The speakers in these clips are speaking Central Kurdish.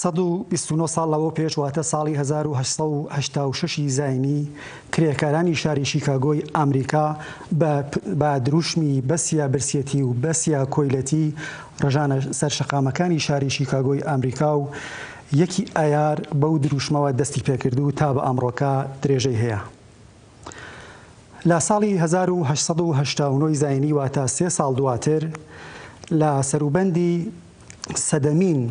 129 ساڵ لەوە پێش، واتە ساڵی 1886 ی زاینی، کرێکارانی شاری شیکاگۆی ئامریکا بە بە دروشمی بەسیە برسیەتی و بەسیە کۆیلەتی ڕژانە سەر شەقامەکانی شاری شیکاگۆی ئامریکا و یەکی ئایار بەو دروشمەوە دەستی پێکرد و تا بە ئەمڕۆکە درێژەی هەیە. لە ساڵی 1889 ی زاینی واتە سێ ساڵ دواتر لە سەروبەندی سەدەمین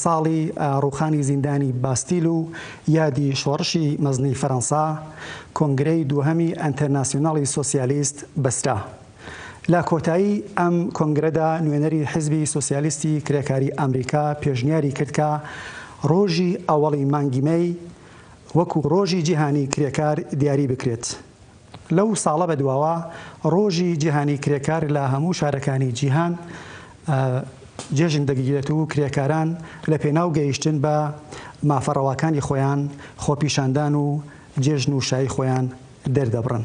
ساڵی ڕووخانی زیندانی باستیل و یادی شۆڕشی مەزنی فەرەنسا، کۆنگرەی دووهەمی ئەنتەرناسیۆناڵی سۆسیالیست بەسرا. لە کۆتایی ئەم کۆنگرەدا نوێنەری حیزبی سۆسیالیستی کرێکاری ئامریکا پێشنیاری کرد کە ڕۆژی ئەوەڵی مانگی مەی وەکوو ڕۆژی جیهانی کرێکار دیاری بکرێت. لەو ساڵە بەدواوە ڕۆژی جیهانی کرێکار لە هەموو شارەکانی جیهان جێژن دەگیرێت و کرێکاران لە پێناو گەیشتن بە مافە ڕەواکانی خۆیان خۆپیشاندان و جێژن و شایی خۆیان دەردەبڕن.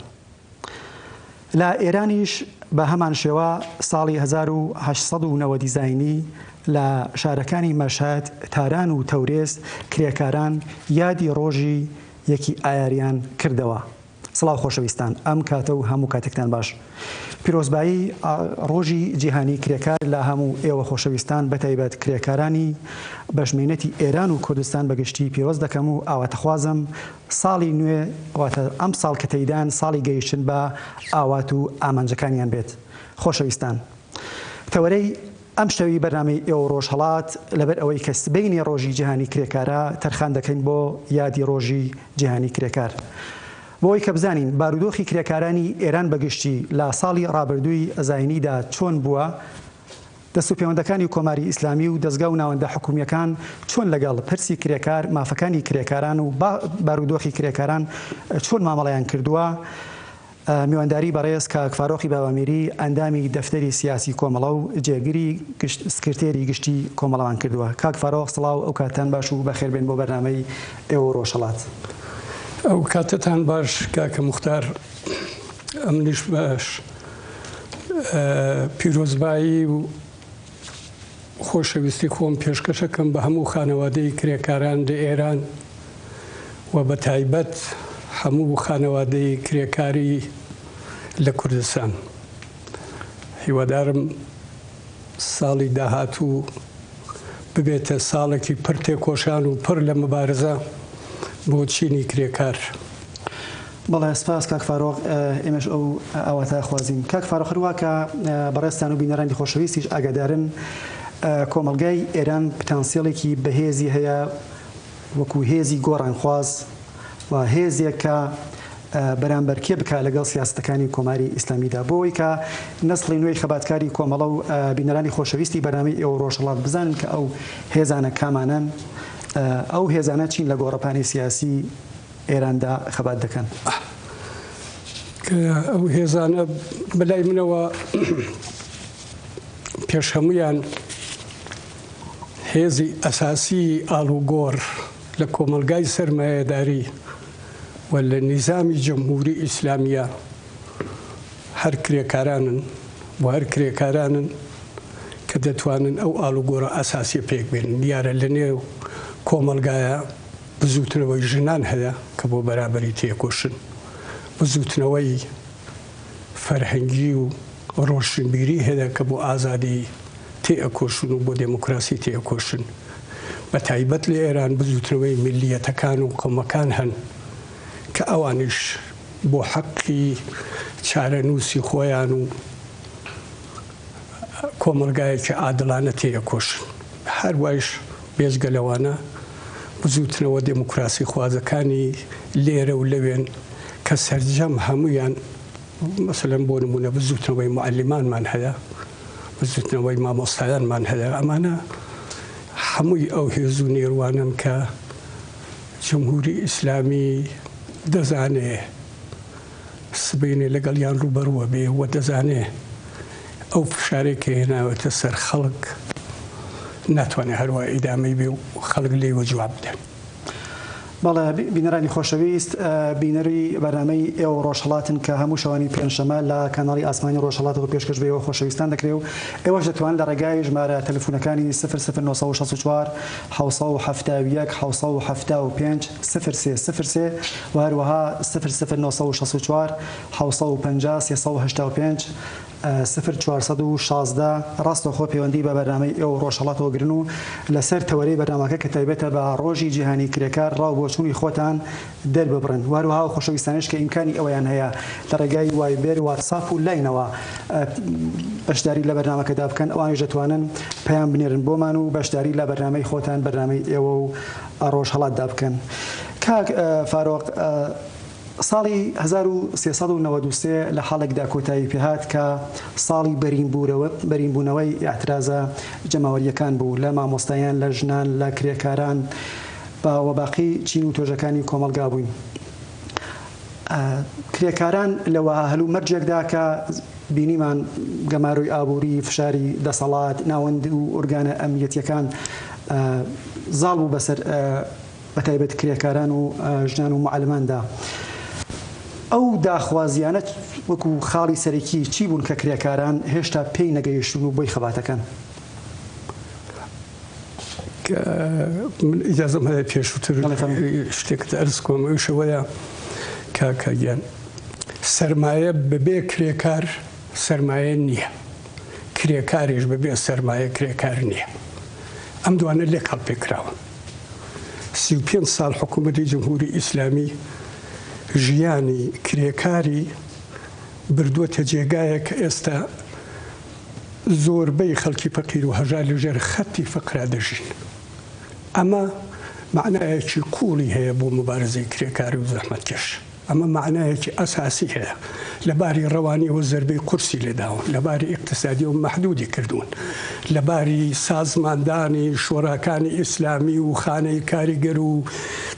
لە ئێرانیش بە هەمان شێوە ساڵی 1890 زاینی لە شارەکانی مەشهەد، تاران و تەورێز کرێکاران یادی ڕۆژی یەکی ئایاریان کردەوە. سڵاو خۆشەویستان ئەم کاتە و هەموو کاتێکتان باش. پیرۆزبایی ڕۆژی جیهانی کرێکار لە هەموو ئێوە خۆشەویستان بەتایبەت کرێکارانی بەشمەینەتی ئێران و کوردستان بەگشتی پیرۆز دەکەم و ئاواتەخوازم ساڵی نوێ واتە ئەم ساڵ کە تێیدان ساڵی گەیشتن بە ئاوات و ئامانجەکانیان بێت. خۆشەویستان تەوەرەی ئەم شەوی بەرنامەی ئێوە ڕۆژهەڵات لەبەر ئەوەی کە سبەینێ ڕۆژی جیهانی کرێکارە تەرخان دەکەین بۆ یادی ڕۆژی جیهانی کرێکار. بۆ ئەوەی کە بزانین بارودۆخی کرێکارانی ئێران بە گشتی لە ساڵی ڕابردووی زاینیدا چۆن بووە، دەست و پێوەندەکانی کۆماری ئیسلامی و دەزگا و ناوەندە حکوومییەکان چۆن لەگەڵ پرسی کرێکار، مافەکانی کرێکاران و بارودۆخی کرێکاران چۆن مامەڵەیان کردووە، میوانداری بەڕێز کاک فارۆقی بابامیری ئەندامی دەفتەری سیاسی کۆمەڵە و جێگری سکرتێری گشتی کۆمەڵەمان کردووە. کاک فارۆق سڵاو ئەو کاتتان باش و بەخێر بێن بۆ بەرنامەی ئێوە و ڕۆژهەڵات. ئەو کاتەتان باش کاکە موختار، ئەمنیش باش پیرۆزبایی و خۆشەویستی خۆم پێشکەشەکەم بە هەموو خانەوادەی کرێکاران لە ئێران و بە تایبەت هەموو خانەوادەی کرێکاری لە کوردستان. هیوادارم ساڵی داهاتوو ببێتە ساڵێکی پڕ تێکۆشان و پڕ لە مبارزە بۆ چینی کرێکار. بەڵێ سپاس کاک فارۆق، ئێمەش ئەو ئاواتە ئەخوازین. کاک فارۆق هەروا کە بەڕێزتان و بینەرانی خۆشەویستیش ئاگادارن کۆمەڵگای ئێران پتانسیڵێکی بەهێزی هەیە وەکو هێزی گۆڕانخواز و هێزێک کە بەرامبەرکێ بکا لەگەڵ سیاسەتەکانی کۆماری ئیسلامیدا بۆ ئەوەی کە نەسڵی نوێی خەباتکاری کۆمەڵە و بینەرانی خۆشەویستی بەرنامەی ئێوە ڕۆژهەڵات بزانن کە ئەو هێزانە کامانەن، ئەو هێزانە چین لە گۆڕەپانی سیاسی ئێراندا خەبات دەکەن. کە ئەو هێزانە بەلای منەوە پێش هەموویان هێزی ئەساسی ئاڵوگۆڕ لە کۆمەڵگای سەرمایەداری و لە نیزامی جمهوری ئیسلامیە هەر کرێکارانن و هەر کرێکارانن کە دەتوانن ئەو ئاڵوگۆڕە ئەساسیە پێک بێنن. دیارە لە نێو کۆمەڵگایە بزووتنەوەی ژنان هەیە کە بۆ بەرابەری تێکۆشن، بزووتنەوەی فەرهەنگی و ڕۆشنبیری هەیە کە بۆ ئازادی تێئەکۆشن و بۆ دێموکراسی تێئەکۆشن. بە تایبەت لە ئێران بزووتنەوەی میللیەتەکان و قەومەکان هەن کە ئەوانیش بۆ حەقی چارەنووسی خۆیان و کۆمەڵگایەکی عادڵانە تێئەکۆشن. هەروایش بێجگە لەوانە بزووتنەوە دێموکراسیخوازەکانی لێرە و لەوێن کە سەرجەم هەموویان مەسەلەن بۆ نموونە بزووتنەوەی موعەلیمانمان هەیە، بزووتنەوەی مامۆستایانمان هەیە، ئەمانە هەمووی ئەو هێز و نێروانەن کە جمهوری ئیسلامی دەزانێ سبەینێ لەگەڵیان ڕووبەڕووە بێ و دەزانێ ئەو فشارەی کە هێناوەتە سەر خەڵک ناتوانێ هەروا ئیدامەی بێ و خەڵک لێی وەجواب بدەن. بەڵێ بینەرانی خۆشەویست بینەری بەرنامەی ئێوە ڕۆژهەڵاتن کە هەموو شەوانی پێنجشەمە لە کەناڵی ئاسمانی ڕۆژهەڵاتەوە پێشکەش بە ئێوە خۆشەویستان دەکرێ و ئێوەش دەتوانن لە ڕێگای ژمارە تەلەفونەکانی 00964 771 775 0303 و هەروەها 00964 750 385 0416 ڕاستەوخۆ پەیوەندی بە بەرنامەی ئێوە ڕۆژهەڵاتەوە گرن و لەسەر تەوەرەی بەرنامەکە کە تایبەتە بە ڕۆژی جیهانی کرێکار ڕاو بۆچوونی خۆتان دەرببڕن و هەروەها ئەو خۆشەویستانەش کە ئیمکانی ئەوەیان هەیە لە ڕێگای وایبێر، واتساپ و لاینەوە بەشداری لە بەرنامەکەدا بکەن ئەوانیش دەتوانن پەیام بنێرن بۆمان و بەشداری لە بەرنامەی خۆتان بەرنامەی ئێوە و ڕۆژهەڵاتدا بکەن. کاک فارۆق ساڵی 1393 لە حاڵێکدا کۆتایی پێهات کە ساڵی بەرینبوونەوەی ئیعترازە جەماوەرییەکان بوو لە مامۆستایان، لە ژنان، لە کرێکاران و باقی چین و توێژەکانی کۆمەڵگا بووین. کرێکاران لە وەها هەلومەرجێکدا کە بینیمان گەمارۆی ئابووری، فشاری دەسەڵات، ناوەند و ئورگانە ئەمنیەتییەکان زاڵ بوو بەسەر بەتایبەت کرێکاران و ژنان و موعەلماندا. ئەو داخوازییانە وەکو خاڵی سەرەکی چی بوون کە کرێکاران هێشتا پێی نەگەیشتوون و بۆی خەباتەکەن؟ من ئیجازەم هەیە پێشووتر شتێکت ئەرز کۆم ئەویش ئەوەیە کاکە گیان سەرمایە بەبێ کرێکار سەرمایە نییە کرێکاریش بەبێ سەرمایە کرێکار نییە ئەم دوانە لێک هەڵپێکراون 35 ساڵ حکوومەتی جمهوری ئیسلامی ژیانی کرێکاری بردووەتە جێگایە کە ئێستا زۆربەی خەڵکی فەقیر و هەژار لە ژێر خەتی فەقرا دەژین. ئەمە مەعنایەکی قووڵی هەیە بۆ موبارزەی کرێکاری و زەحمەتکێش. ئەمە مەعنایەکی ئەساسی هەیە. لە باری ڕەوانیەوە زەربەی قورسی لێ داون، لە باری ئیقتسادیەوە مەحدوودی کردوون، لە باری سازماندانی شۆراکانی ئیسلامی و خانەی کاریگەر و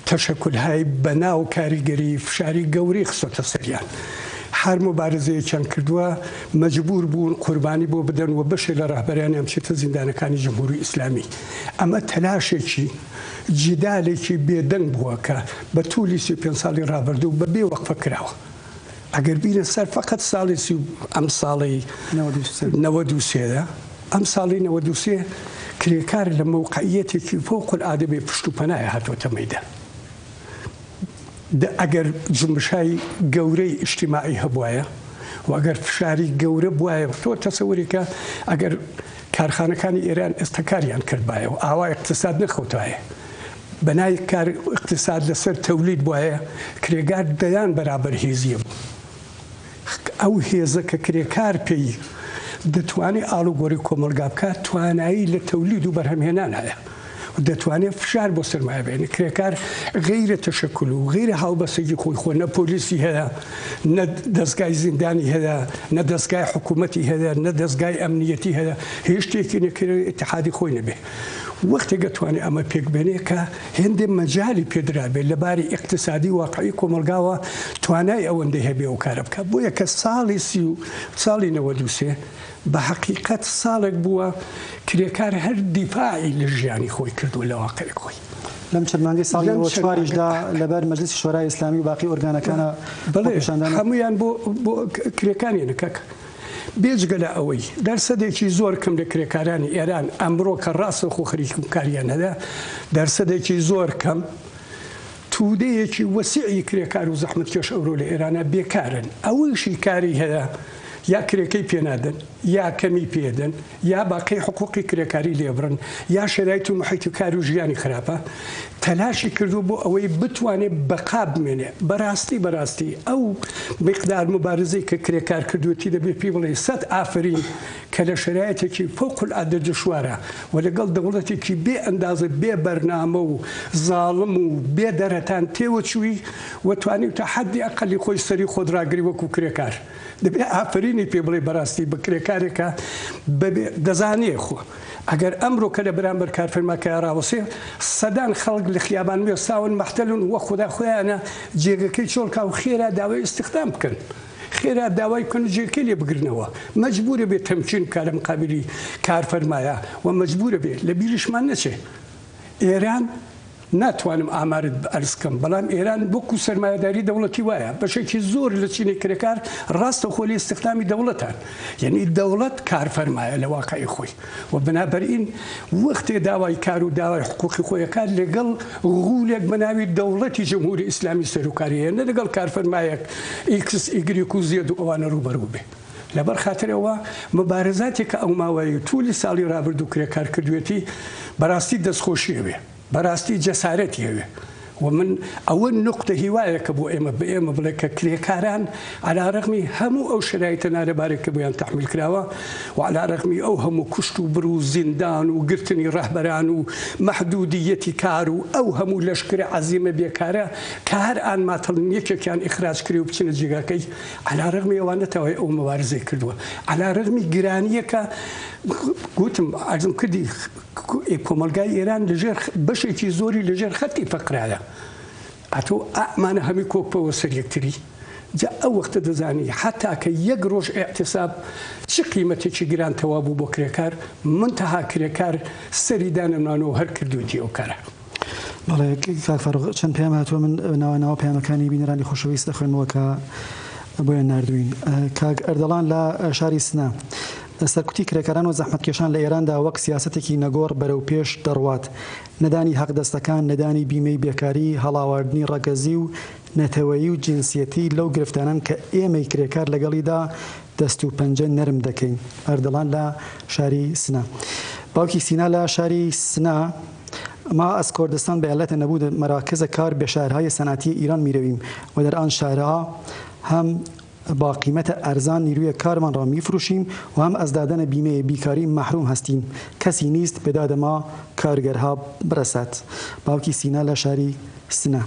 تەشەکولهای بەناو کاریگەری فشاری گەورەی خستۆتە سەریان. هەر موبارزەیەکیان کردووە مەجبوور بوون قوربانی بۆ بدەن و بەشێ لە ڕەهبەرانیان بچێتە زیندانەکانی جمهوری ئیسلامی. ئەمە تەلاشێکی، جیدالێکی بێدەنگ بووە کە بە توولی 35 ساڵی ڕابردوو بە بێ وەقفە کراوە. ئەگەر بینە سەر فەقەت ساڵی سی و ئەم ساڵی 93 ئەم ساڵی 93 کرێکار لە مەوقعیەتێکی فەوق العادە بێ پشت و پەنایە هاتۆتە مەیدان. دە ئەگەر جومبشای گەورەی ئیجتیماعی هەبوایە و ئەگەر فشاری گەورە بوایە تۆ تەسەوری کە ئەگەر کارخانەکانی ئێران ئێستا کاریان کردبایە و ئاوا ئیقتساد نەخەوتایە بەنای کار ئیقتساد لەسەر تەولید بوایە کرێگار دەیان بەرابەر هێزیە بوو. ئەو هێزە کە کرێکار پێی دەتوانێت ئاڵوگۆری کۆمەڵگا بکات توانایی لە تەولید و بەرهەمهێنان هەیە و دەتوانێت فشار بۆ سەرمایە بێنێت. کرێکار غەیرە تەشەکول و غەیرە هاوبەستگی خۆی خۆ نە پۆلیسی هەیە، نە دەزگای زیندانی هەیە، نە دەزگای حکوومەتی هەیە، نە دەزگای ئەمنیەتی هەیە، هیچ شتێکی نیە کرێ ئیتحادی خۆی نەبێ. وەختێک ئەتوانێ ئەمە پێک بێنێ کە هێندێ مەجالی پێ درابێ لە باری ئیقتسادی واقعی کۆمەڵگاوە توانای ئەوەندەی هەبێ ئەو کارە بکا. بۆیە کە ساڵی سی و ساڵی 93 بە حەقیقەت ساڵێک بووە کرێکار هەر دیفاعی لە ژیانی خۆی کردووە لە واقعی خۆی. لەم چەند مانگەی ساڵی لەم نەوەد چەند چواریشدا مانگە لەبەر مەجلسی شۆرای ئیسلامی و باقی ئۆرگانەکانە بەڵێ خۆپیشاندان و هەموویان بۆ بۆ کرێکانیانە کاکە. بێجگە لە ئەوەی دەرسەدێکی زۆر کەم لە کرێکارانی ئێران ئەمڕۆ کە ڕاستەوخۆ خەریکی کاریان هەیە، دەرسەدێکی زۆر کەم، تودەیەکی وەسیعی کرێکار و زەحمەتکێش ئەورۆ لە ئێرانا بێکارن، ئەوەیشی کاری هەیە یا کرێکەی پێ نادەن، یا کەمی پێ دەن، یا باقی حقوقی کرێکاری لێبڕن، یا شەرایت و محیت کار و ژیانی خراپە، تەلاشی کردووە بۆ ئەوەی بتوانێ بەقا بمێنێ. بەراستی بەراستی ئەو میقدار موبارزەی کە کرێکار کردوویەتی دەبێ پێی بڵێی سەد ئافەرین کە لە شەرایتێکی فەوق العادە دشوارە و لەگەڵ دەوڵەتێکی بێ ئەندازە بێ بەرنامە و زاڵم و بێ دەرەتان تێوەچووی و توانیوتە حەدی ئەقەلی خۆی سەری خۆت ڕاگری وەکوو کرێکار. دەبێ ئافەرینی پێ بڵێی بەراستی بە کرێکارێکە بەبێ دەزانێ خۆ ئەگەر ئەمرۆ کە لە بەرامبەر کارفەرماکەیا ڕاوەسێ سەدان خەڵک لە خیابان وێستاون مەحتەلن وە خودا خۆیانە جێگەکەی چۆڵ کا و خێرا داوای ئیستخدام بکەن خێرا داوای بکەن و جێگەکەی لێ بگرنەوە مەجبورە بێ تەمکین بکا لە مقابلی کارفەرمایا و مەجبورە بێ لە بیریشمان نەچێ ئێران. ناتوانم ئامارت ئەرز کەم، بەڵام ئێران وەکوو سەرمایەداری دەوڵەتی وایە، بەشێکی زۆر لە چینی کرێکار ڕاستەوخۆ لە ئیستخدامی دەوڵەتان، یەنی دەوڵەت کارفەرمایە لە واقعی خۆی و بنابەرئین وەختێ داوای کار و داوای حقووقی خۆی ئەکات لەگەڵ غوولێک بە ناوی دەوڵەتی جمهوری ئیسلامی سەروکاری هەیە نە لەگەڵ کارفەرمایەک ئیکس ئیگریک و زێد و ئەوانە ڕووبەڕوو بێ. لەبەر خاتر ئەوە موبارزاتێک کە ئەو ماوەیە توولی ساڵی ڕابردوو کرێکار کردوێتی بەڕاستی دەستخۆشی ئەوێ. بەراستی جەسارەتی هەوێ و من ئەوە نوقتە هیوایەکە بۆ ئێمە بە ئێمە بڵێ کە کرێکاران عەلا رەغمی هەموو ئەو شەرایتە نالەبارەی کە بۆیان تەحمیل کراوە و عەلا رەغمی ئەو هەموو کوشت و بڕ و زیندان و گرتنی رەهبەران و مەحدودیەتی کار و ئەو هەموو لەشکرە عەزیمە بێکارە کە هەر ئان ماتەڵن یەکێکیان ئیخراج کرێ و بچنە جێگاکەی عەلا رەغمی ئەوانە تەوای ئەو مبارزەی کردووە عەلا رەغمی گرانیەکە گوتم عەرزم کردی کۆمەڵگای ئێران لەژێر بەشێکی زۆری لەژێر خەتی فەقرایە ئەتۆ ئەمانە هەمی کۆکپەوە سەر یەکتری جا ئەو وەختە دەزانی حتا کە یەک ڕۆژ ئیعتساب چ قیمەتێکی گران تەوا بوو بۆ کرێکار منتەها کرێکار سەری دانەنانەوە هەر کردوێتی ئەو کارە. بەڵێ کاک فاروق چەند پەیام هاتووە من ناوە ناوە پەیامەکانی بینەرانی خۆشەویست دەخوێنمەوە کە بۆیان ناردووین کاک ئەردەڵان لە شاری سنە سەرکوتی کرێکاران و زەحمەتکێشان لە ئێراندا وەک سیاسەتێکی نەگۆڕ بەرەو پێش دەڕوات. نەدانی حەقدەستەکان، نەدانی بیمەی بێکاری، هەڵاواردنی ڕەگەزی و نەتەوەیی و جنسیەتی لەو گرفتانەن کە ئێمەی کرێکار لەگەڵیدا دەست و پەنجە نەرم دەکەین. ئەردەڵان لە شاری سنە. باوکی سینا لە شاری سنە. ما از کردستان به علت نبود مراکز کار به شهرهای صنعتی ایران میرویم و در آن شهرها هم با قیمت ارزان نیروی کارمان را میفروشیم و هم از دادن بیمه بیکاری محروم هستیم کسی نیست به داد ما کارگرها برسد باوکی سینا لە شاری سنە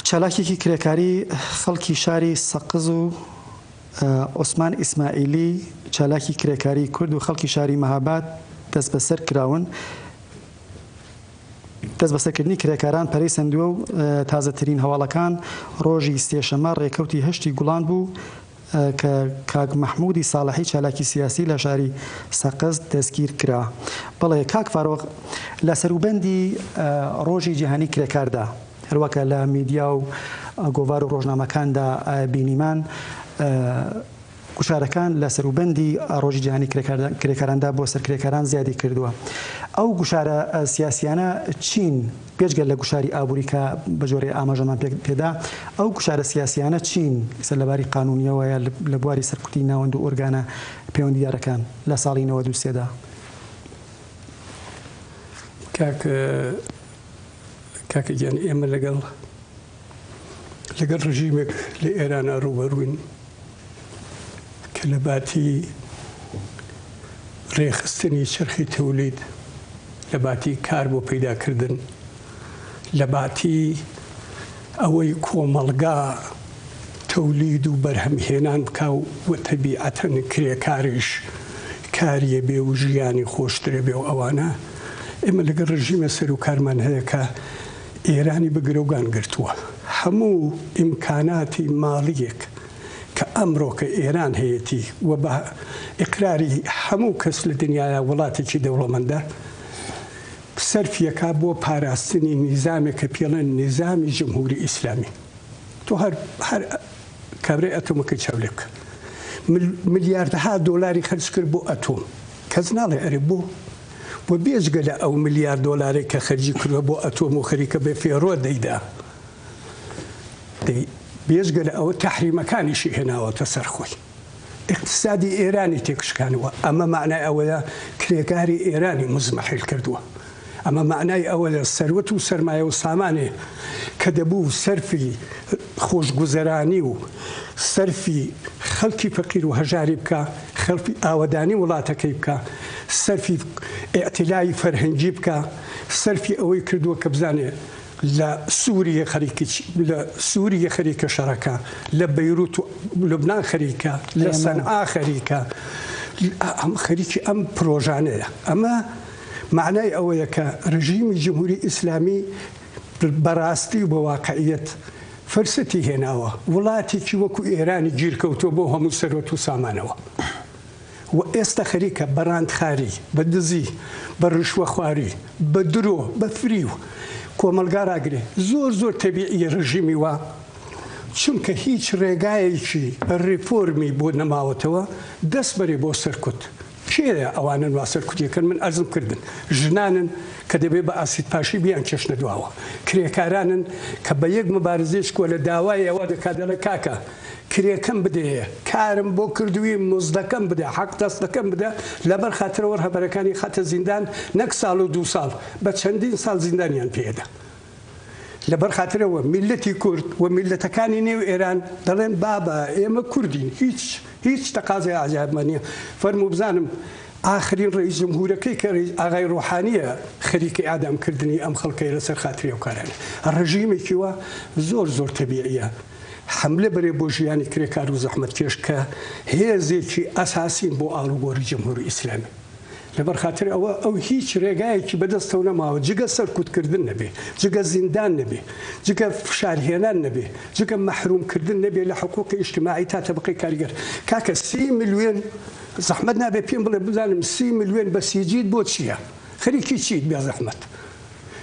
چالاکێکی کرێکاری خەڵکی شاری سەقز و عوسمان ئیسماعیلی چالاکی کرێکاری کورد و خەڵکی شاری مەهاباد دەستبەسەر کراون. دەستبەسەرکردنی کرێکاران پەرەی سەندووە و تازەترین هەواڵەکان ڕۆژی سێشەممە ڕێکەوتی هەشتی گوڵان بوو کە کاک مەحموودی ساڵحی چالاکی سیاسی لە شاری سەقز دەستگیر کرا. بەڵێ کاک فارۆق لە سەروبەندی ڕۆژی جیهانی کرێکاردا هەروا کە لە میدیا و گۆڤار و ڕۆژنامەکاندا بینیمان گوشارەکان لە سەروبەندی ڕۆژی جیهانی کرێکاراندا بۆ سەر کرێکاران زیادی کردووە. ئەو گوشارە سیاسیانە چین بێجگە لە گوشاری ئابووری کە بە جۆرێ ئاماژەمان پێدا، ئەو گوشارە سیاسیانە چین ئیستا لە باری قانوونیەوە یا لە بواری سەرکوتی ناوەند و ئۆرگانە پەیوەندیدارەکان لە ساڵی 93 دا؟ کاک کاکە گیان ئێمە لەگەڵ لەگەڵ ڕژیمێک لە ئێرانا ڕووبەڕووین کە لە باتی ڕێکخستنی چەرخی تەولید، لە باتی کار بۆ پەیداکردن، لە باتی ئەوەی کۆمەڵگا تەولید و بەرهەمهێنان بکا و تەبیعەتەن کرێکاریش کاریە بێ و ژیانی خۆشترە بێ و ئەوانە، ئێمە لەگەڵ ڕژیمە سەروکارمان هەیە کە ئێرانی بە گرەوگان گرتووە. هەموو ئیمکاناتی ماڵییەک کە ئەمڕۆکە ئێران هەیەتی و بە ئیقراری هەموو کەس لە دنیایا وڵاتێکی دەوڵەمەندە، سەرفیەکا بۆ پاراستنی نیزامێک کە پێڵێن نیزامی جمهوری ئیسلامی. تۆ هەر هەر کابرای ئەتۆمەکەی چاو لێ بکە. ملیاردها دۆلاری خەرج کرد بۆ ئەتۆم. کەس ناڵێ ئەرێ بۆ؟ و بێجگە لە ئەو ملیار دۆلارەی کە خەرجی کردوە بۆ ئەتۆم و خەریکە بە فێڕۆ دەیدا، دەی بێجگە لە ئەوە تەحریمەکانیشی هێناوەتە سەر خۆی. ئیقتسادی ئێرانی تێکشکانوە. ئەمە مەعنای ئەوەیە کرێکاری ئێرانی مزمحیل کردوە. ئەمە مەعنای ئەوەیە سەروەت و سەرمایە و سامانێ کە دەبوو سەرفی خۆشگوزەرانی و سەرفی خەڵکی فەقیر و هەژاری بکا، خەڵکی ئاوەدانی وڵاتەکەی بکا، سەرفی ئیعتیلای فەرهەنگی بکا، سەرفی ئەوەی کردووە کە بزانێ لە سوریە خەریکی لە سوریە خەریکە شەڕەکە، لە بەیروت و لوبنان خەریکە، لە سەنعا خەریکە، ئەم خەریکی ئەم پرۆژانەیە. ئەمە مەعنای ئەوەیە کە رژیمی جمهوری ئیسلامی بەڕاستی و بە واقعیەت فرسەتی هێناوە وڵاتێکی وەکو ئێرانی گیرکەوتووە بۆ هەموو سەروەت و سامانەوە. و ئێستا خەریکە بە ڕانتخاری، بە دزی، بە ڕیشوەخواری، بە درۆ، بە فریو کۆمەڵگا ڕاگرێ. زۆر زۆر تەبیعییە ڕژیمی وا، چونکە هیچ ڕێگایەکی ڕیفۆرمی بۆ نەماوەتەوە، دەست بەرێ بۆ سەرکوت. کێیە ئەوانەن وا سەرکوتیەکەن؟ من عەرزم کردن ژنانن کە دەبێ بە ئاسیدپاشی بیانکێشنە دواوە، کرێکارانن کە بە یەک موبارزەی چکۆلە داوای ئەوە دەکا دەڵێ کاکە کرێکەم بدەیە، کارم بۆ کردووی مزدەکەم بدە، حەق دەستەکەم بدە، لەبەر خاترەوە ڕەهبەرەکانی خاتە زیندان نەک ساڵ و دوو ساڵ بە چەندین ساڵ زیندانیان پێدا. لەبەر خاترەوە میللەتی کورد و میللەتەکانی نێو ئێران دەڵێن بابە ئێمە کوردین هیچ هیچ تەقازای عەجایبمان نیە فەرموو بزانم ئاخرین ڕەئیس جمهورەکەی کە ئاغای ڕۆحانیە خەریکە ئیعدام کردنی ئەم خەڵکەیە لەسەر خاتری ئەو کارانە ڕژیمێکی وا زۆر زۆر تەبیعیە حەملە بەرێ بۆ ژیانی کرێکار و زەحمەتکێش کە هێزێکی ئەساسین بۆ ئاڵوگۆری جمهوری ئیسلامی. لەبەر خاتر ئەوە ئەو هیچ رێگایەکی بەدەستەوە نەماوە جگە سەرکوت کردن نەبێ، جگە زیندان نەبێ، جگە فشار هێنان نەبێ، جگە مەحروم کردن نەبێ لە حقوقی ئیجتماعی تا تەبقەی کارگەر. کاکە سی ملوێن زەحمەت نابێ پێم بڵێ بزانم سی ملوێن بەسیجیت بۆ چیە؟ خەریکی چیت بێزەحمەت؟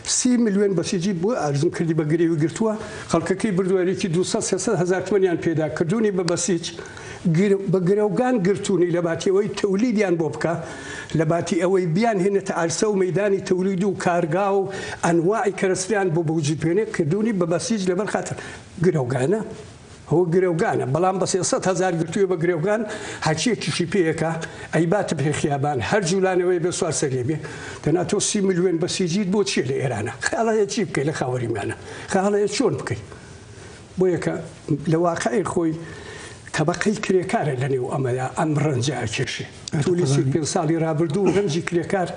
سی ملیۆن بەسیجی بۆ ئارزم کردی بە گرێوی گرتووە خەڵکەکەی بردووە یەکی 200 300 هەزار تمەنیان پێدا کردوونی بە بەسیج بە گرەوگان گرتوونی لە باتی ئەوەی تەولیدیان بۆ بکا لە باتی ئەوەی بیان هێنێتە عەرسە و مەیدانی تەولید و کارگا و ئەنواعی کەرەستەیان بۆ بەوجود بێنێ کردوونی بە بەسیج لەبەر خاتر گرەوگانە هۆ گرەوگانە بەڵام بە 300 هەزار گرتوویە بە گرەوگان هەرچیەکیشی پێیەکا ئەیباتە پێ خیابان هەر جولانەوەی بێ سوار سەری بێ دەنا تۆ سی ملیۆن بەسیجیت بۆ چیە لە ئێرانە خەیاڵ هەیە چی بکەی لە خاوەریمانە خەیاڵ هەیە چۆن بکەی بۆیە کە لە واقعی خۆی تەبەقەی کرێکارە لە نێو ئەمەیا ئەم ڕەنجە ئەکێشێ. تولی 35 ساڵی رابردوو رەنجی کرێکار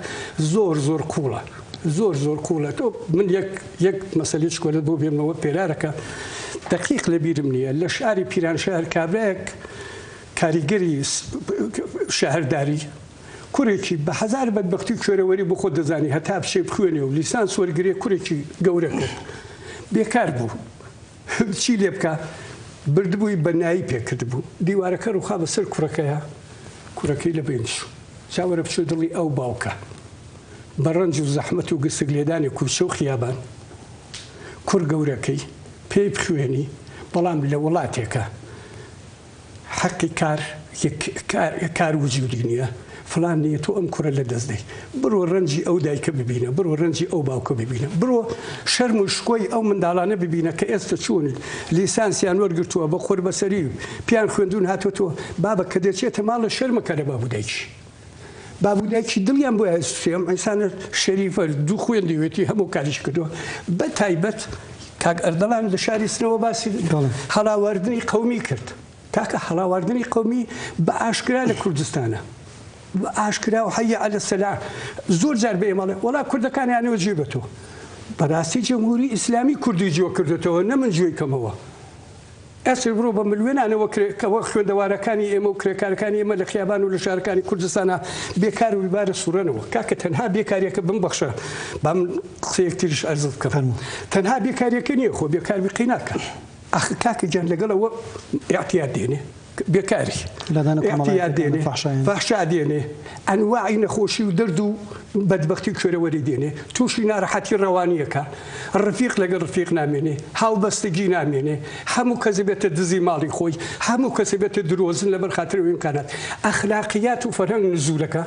زۆر زۆر قوڵە زۆر زۆر قوڵە تۆ من یەک یەک مەسەلەی چکۆلەت بۆ بێنمەوە پێرارەکە دەقیق لە بیرم نییە لە شاری پیرانشار کابرایەک کاریگەری شەهرداری کوڕێکی بە هەزار بەدبەختی و کوێرەوەری بۆ خۆت دەزانی هەتا بچێ بخوێنێ و لیسانس وەرگرێ کوڕێکی گەورە کرد بێکار بوو چی لێ بکا بردبووی بەنایی پێ کردبوو دیوارەکە ڕووخا بەسەر کوڕەکەیا کوڕەکەی لە بەین چوو جا وەرە بچۆ دڵی ئەو باوکە بە ڕەنج و زەحمەت و گسک لێدانی کوچە و خیابان کوڕ گەورەکەی پێی بخوێنی بەڵام لە وڵاتێکە حەقی کار کار وجودی نیە فلان نیە تۆ ئەم کوڕە لە دەست دەی بڕۆ ڕەنجی ئەو دایکە ببینە بڕۆ ڕەنجی ئەو باوکە ببینە بڕۆ شەرم و شکۆی ئەو منداڵانە ببینە کە ئێستا چوون لیسانسیان وەرگرتووە بە قوربەسەری پیان خوێندون هاتووەتەوە بابە کە دەچێتە ماڵە شەرمەکە لە باب و دایکی باب و دایکی دڵیان بۆ ئەسوتێ ئەم ئینسانە شەریفە دوو خوێندوێتی هەموو کاریش کردووە بە تایبەت کاک ئەردەڵان لە شاری سنەوە باسی هەڵاواردنی قەومی کرد کاکە هەڵاواردنی قەومی بە ئاشکرا لە کوردستانە بە ئاشکرا و حەیە عەلە سەلا زۆر جار بە ئێمەڵێ وەڵا کوردەکانیانەوە جێ بە تۆ بەڕاستی جمهوری ئیسلامی کوردی جوێ کردوتەوە نە من جوێی کەمەوە ئێستا بڕۆ بە ملوێنانەوە کرێکەوە خوێندەوارەکانی ئێمە و کرێکارەکانی ئێمە لە خیابان و لە شارەکانی کوردستانا بێکار و بیبارە سوڕێنەوە. کاکە تەنها بێکاریەکە بمبەخشە با من قسەیەک تریش ئەرزت بکەم. فەرموو. تەنها بێکاریەکە نییە خۆ بێکار بی قەی ناکا. ئاخر کاکە گیان لەگەڵ ئەوە ئیعتیاد دێنێ. بێکاری. لادانە ئیعتیاد کۆمەڵایەتیەکان دێنێ. فەحشایان. فەحشا دێنێ. ئەنواعی نەخۆشی و دەرد و بەدبەختی و کوێرەوەری دێنێ. تووشی نارەحەتی ڕەوانیەکا. ڕفیق لەگەڵ ڕفیق نامێنێ، هاوبەستگی نامێنێ، هەموو کەس ئەبێتە دزی ماڵی خۆی، هەموو کەس ئەبێتە درۆزن لەبەر خاتری ئەو ئیمکانات، ئەخلاقیات و فەرهەنگ نزولەکا،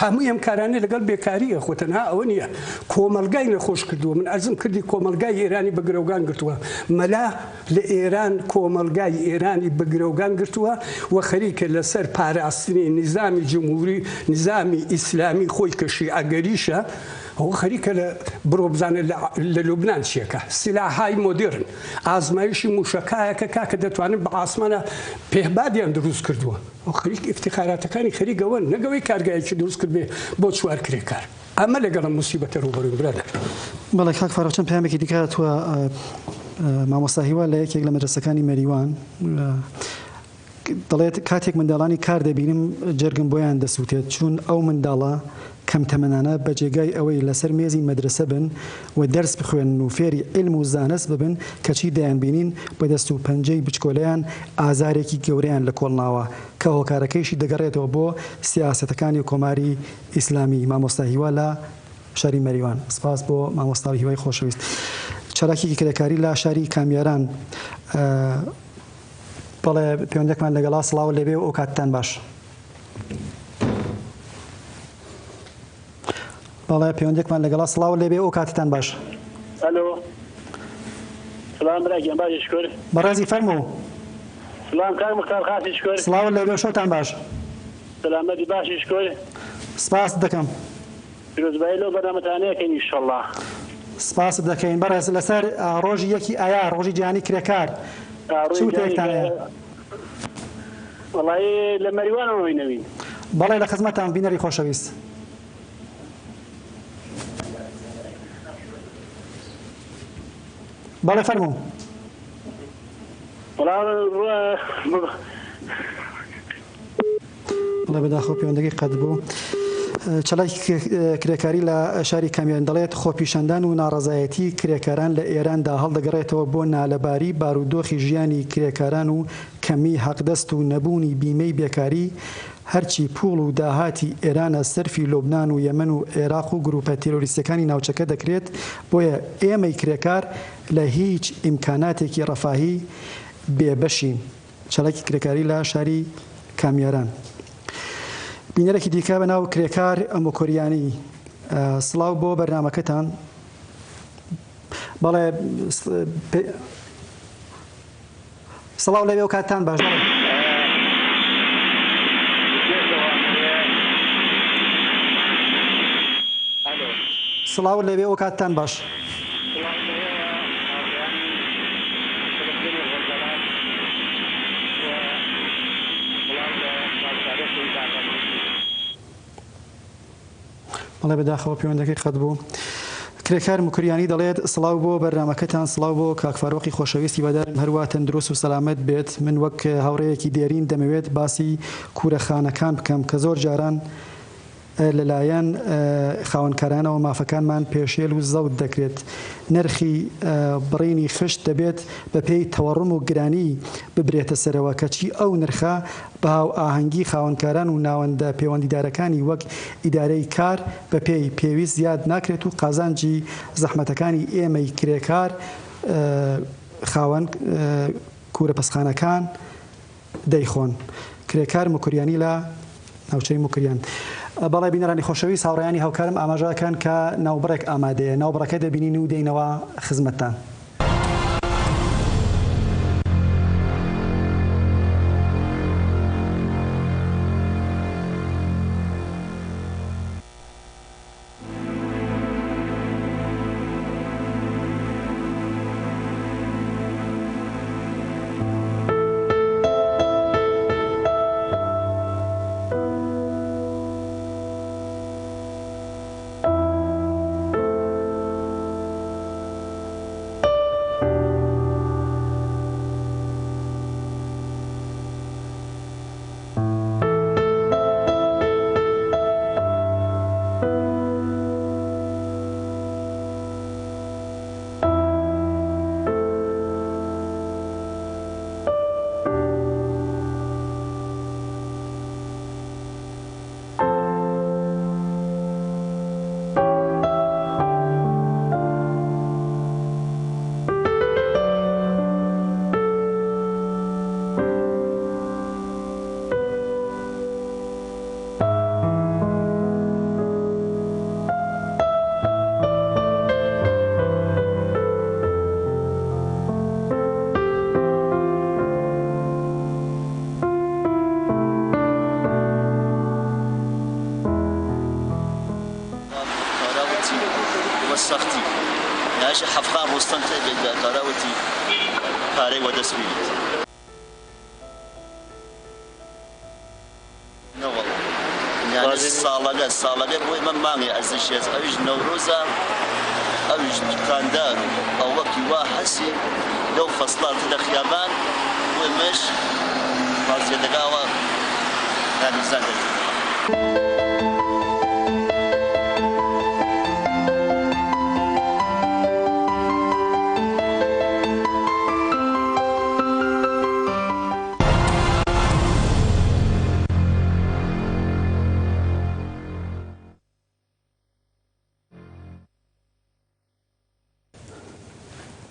هەمووی ئەم کارانە لەگەڵ بێکارییە، خۆ تەنها ئەوە نییە، کۆمەڵگای نەخۆش کردووە، من عەرزم کردی کۆمەڵگای ئێرانی بە گرەوگان گرتووە، مەلا لە ئێران کۆمەڵگای ئێرانی بە گرەوگان گرتووە و خەریکە لەسەر پاراستنی نیزامی جمهوری، نیزامی ئیسلامی خۆی کە شیعەگەریشە، ئەوە خەریکە لە بڕۆ بزانە لە لوبنان چیەکا سیلاحای مۆدێرن ئازمایشی موشەکایەکە کاکە دەتوانن بە ئاسمانە پێهبادیان دروست کردووە ئەو خەریک ئیفتخاراتەکانی خەریک ئەوەن نەک ئەوەی کارگایەکی دروست کردبێ بۆ چوار کرێکار ئەمە لەگەڵ ئەم موسیبەتە ڕووبەرووین برادەر. بەڵێ کاک فاروق چەند پەیامێکی دیکە هاتووە مامۆستا هیوا لە یەکێک لە مەدرەسەکانی مەریوان دەڵێت کاتێک منداڵانی کار دەبینم جەرگم بۆیان دەسووتێت چوون ئەو منداڵە. کەم تەمەنانە بە جێگای ئەوەی لەسەر مێزی مەدرەسە بن و دەرس بخوێنن و فێری عیلم و زانست ببن کەچی دەیانبینین بە دەست و پەنجەی بچکۆلەیان ئازارێکی گەورەیان لە کۆڵ ناوە کە هۆکارەکەیشی دەگەڕێتەوە بۆ سیاسەتەکانی کۆماری ئیسلامی مامۆستا هیوا لە شاری مەریوان. سپاس بۆ مامۆستا هیوای خۆشەویست. چالاکیەکی کرێکاری لە شاری کامیاران. بەڵێ پەیوەندێکمان لەگەڵا سڵاو لێبێ و ئەو کاتتان باش. بەڵێ پەیوەندێکمان لەگەڵا سڵاو لێبێ ئەو کاتتان باش. ئەلۆ سلام برا گیان باشی شکر. بەڕێزی فەرموو. سلام کاک مختار خاسی شکر. سڵاو لێبێ شەوتان باش. سەلامەتی باشی شکر. سپاست دەکەم. پیرۆزبایی لەو بەرنامەتانە ئەکەین ئیشەڵا. سپاست دەکەین بەڕێز لەسەر ڕۆژی یەکی ئایار ڕۆژی جیهانی کرێکار چ وتەیەکتان هەیە؟ وەڵایی لە مەریوانەوە وینەوین. بەڵێ لە خزمەتتان بینەری خۆشەویست. بەڵێ فەرموو. وەڵا بەڵێ بەداخەوە پەیوەندەکەی قەت بوو. چالاکی کرێکاری لە شاری کامیان دەڵێت خۆپیشاندان و ناڕەزایەتی کرێکاران لە ئێراندا هەڵدەگەڕێتەوە بۆ نالەباری بارودۆخی ژیانی کرێکاران و کەمی حەقدەست و نەبوونی بیمەی بێکاری هەرچی پوڵ و داهاتی ئێرانە سەرفی لوبنان و یەمەن و عێراق و گروپە تیرۆریستیەکانی ناوچەکە دەکرێت بۆیە ئێمەی کرێکار لە هیچ ئیمکاناتێکی ڕەفاهی بێبەشین. چالاکی کرێکاری لە شاری کامیاران. بینەرێکی دیکە بە ناو کرێکار ئەمۆکۆریانی سڵاو بۆ بەرنامەکەتان. بەڵێ سڵاو لەوێ و کاتتان باش. بەڵێ. سڵاو لەوێ و کاتتان باش. سڵاو لە ئێوە هاوڕێیانی تەلەفزیۆنی ڕۆژهەڵات و سڵاو لە کاک فاروقی بابانی. بەڵێ بەداخەوە پەیوەندەکەی قەت بوو. کرێکار موکریانی دەڵێت سڵاو بۆ بەرنامەکەتان سڵاو بۆ کاک فاروقی خۆشەویست هیوادارم هەروا تەندروست و سەلامەت بێت من وەک هاوڕێیەکی دێرین دەمەوێت باسی کورەخانەکان بکەم کە زۆر جاران لەلایەن خاوەنکارانەوە مافەکانمان پێشێل و زەوت دەکرێت. نرخی بڕینی خشت دەبێت بەپێی تەوەڕوم و گرانی ببرێتە سەرەوە، کەچی ئەو نرخە بە هاوئاهەنگی خاوەنکاران و ناوەندە پێوەندیدارەکانی وەک ئیدارەی کار بەپێی پێویست زیاد ناکرێت و قازانجی زەحمەتەکانی ئێمەی کرێکار خاوەن کورەپەسخانەکان دەیخۆن. کرێکار موکریانی لە ناوچەی موکریان. بەڵێ بینەرانی خۆشەویست هاوڕێیانی هاوکارم ئاماژە ئەکەن کە ناوبڕێک ئامادەیە. ناوبڕەکە دەبینین و دێینەوە خزمەتتان. نەوەڵا یانی ساڵەگە ساڵەگە بۆ ئێمە مانگێ ئەرزشی هەس ئەویش نەورۆزە ئەویش دوکاندار و ئەوەکی وا هەسی لەو فەسڵا تدە خیابان بۆ ئێمەش وازیەتەکە ئەوە یانی زان دەرکردوە.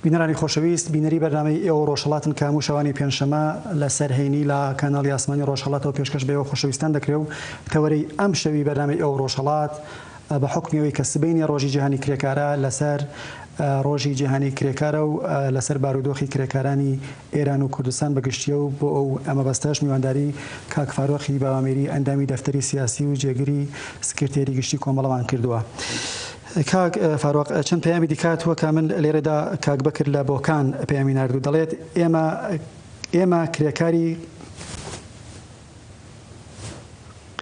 بینەرانی خۆشەویست، بینەری بەرنامەی ئێوە ڕۆژهەڵاتن کە هەموو شەوانی پێنجشەمە لەسەر هەینی لە کەناڵی ئاسمانی ڕۆژهەڵاتەوە پێشکەش بە ئێوە خۆشەویستان دەکرێ و تەوەرەی ئەم شەوی بەرنامەی ئێوە ڕۆژهەڵات بە حوکمی ئەوەی کە سبەینێ ڕۆژی جیهانی کرێکارە لەسەر ڕۆژی جیهانی کرێکارە و لەسەر بارودۆخی کرێکارانی ئێران و کوردستان بە گشتیە و بۆ ئەو مەبەستەش میوانداری کاک فارۆخی باوامیری ئەندامی دەفتەری سیاسی و جێگری سکرتێری گشتی کۆمەڵەمان کردووە. کاک فاروق چەند پەیامی دیکە هاتووە کە من لێرەدا کاک بەکر لە بۆکان پەیامی ناردوو دەڵێت ئێمە ئێمە کرێکاری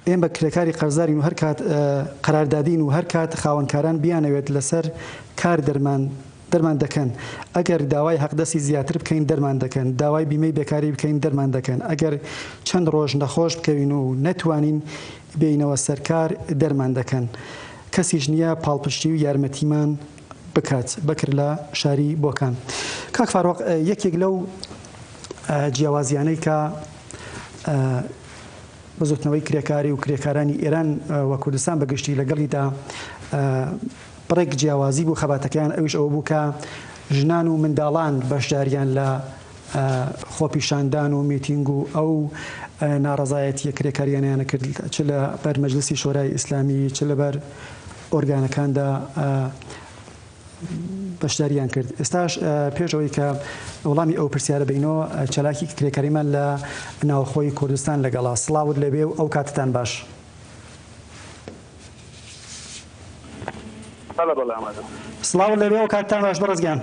ئێمە کرێکاری قەرزارین و هەر کات قەراردادین و هەر کات خاوەنکاران بیانەوێت لەسەر کار دەرمان دەرمان دەکەن ئەگەر داوای حەقدەستی زیاتر بکەین دەرمان دەکەن داوای بیمەی بێکاری بکەین دەرمان دەکەن ئەگەر چەند ڕۆژ نەخۆش بکەوین و نەتوانین بێینەوە سەر کار دەرمان دەکەن کەسیش نییە پاڵپشتی و یارمەتیمان بکات. بەکر لە شاری بۆکان. کاک فاروق یەکێک لەو جیاوازیانەی کە بزوتنەوەی کرێکاری و کرێکارانی ئێران و کوردستان بە گشتی لەگەڵیدا بڕێک جیاوازی بوو خەباتەکەیان ئەویش ئەوە بوو کە ژنان و منداڵان بەشداریان لە خۆپیشاندان و میتینگ و ئەو ناڕەزایەتییە کرێکارییانەیانە کرد چ لە بەر مەجلسی شۆرای ئیسلامی چ لە بەر ئۆرگانەکاندا بەشداریان کرد. ئێستاش پێش ئەوەی کە وەڵامی ئەو پرسیارە بەینەوە چالاکی کرێکاریمان لە ناوخۆی کوردستان لەگەڵە. سڵاوت لێبێ و ئەو کاتتان باش. بەڵێ بەڵێ ئامادەم. سڵاوت لێبێ ئەو کاتتان باش بەڕێز گیان.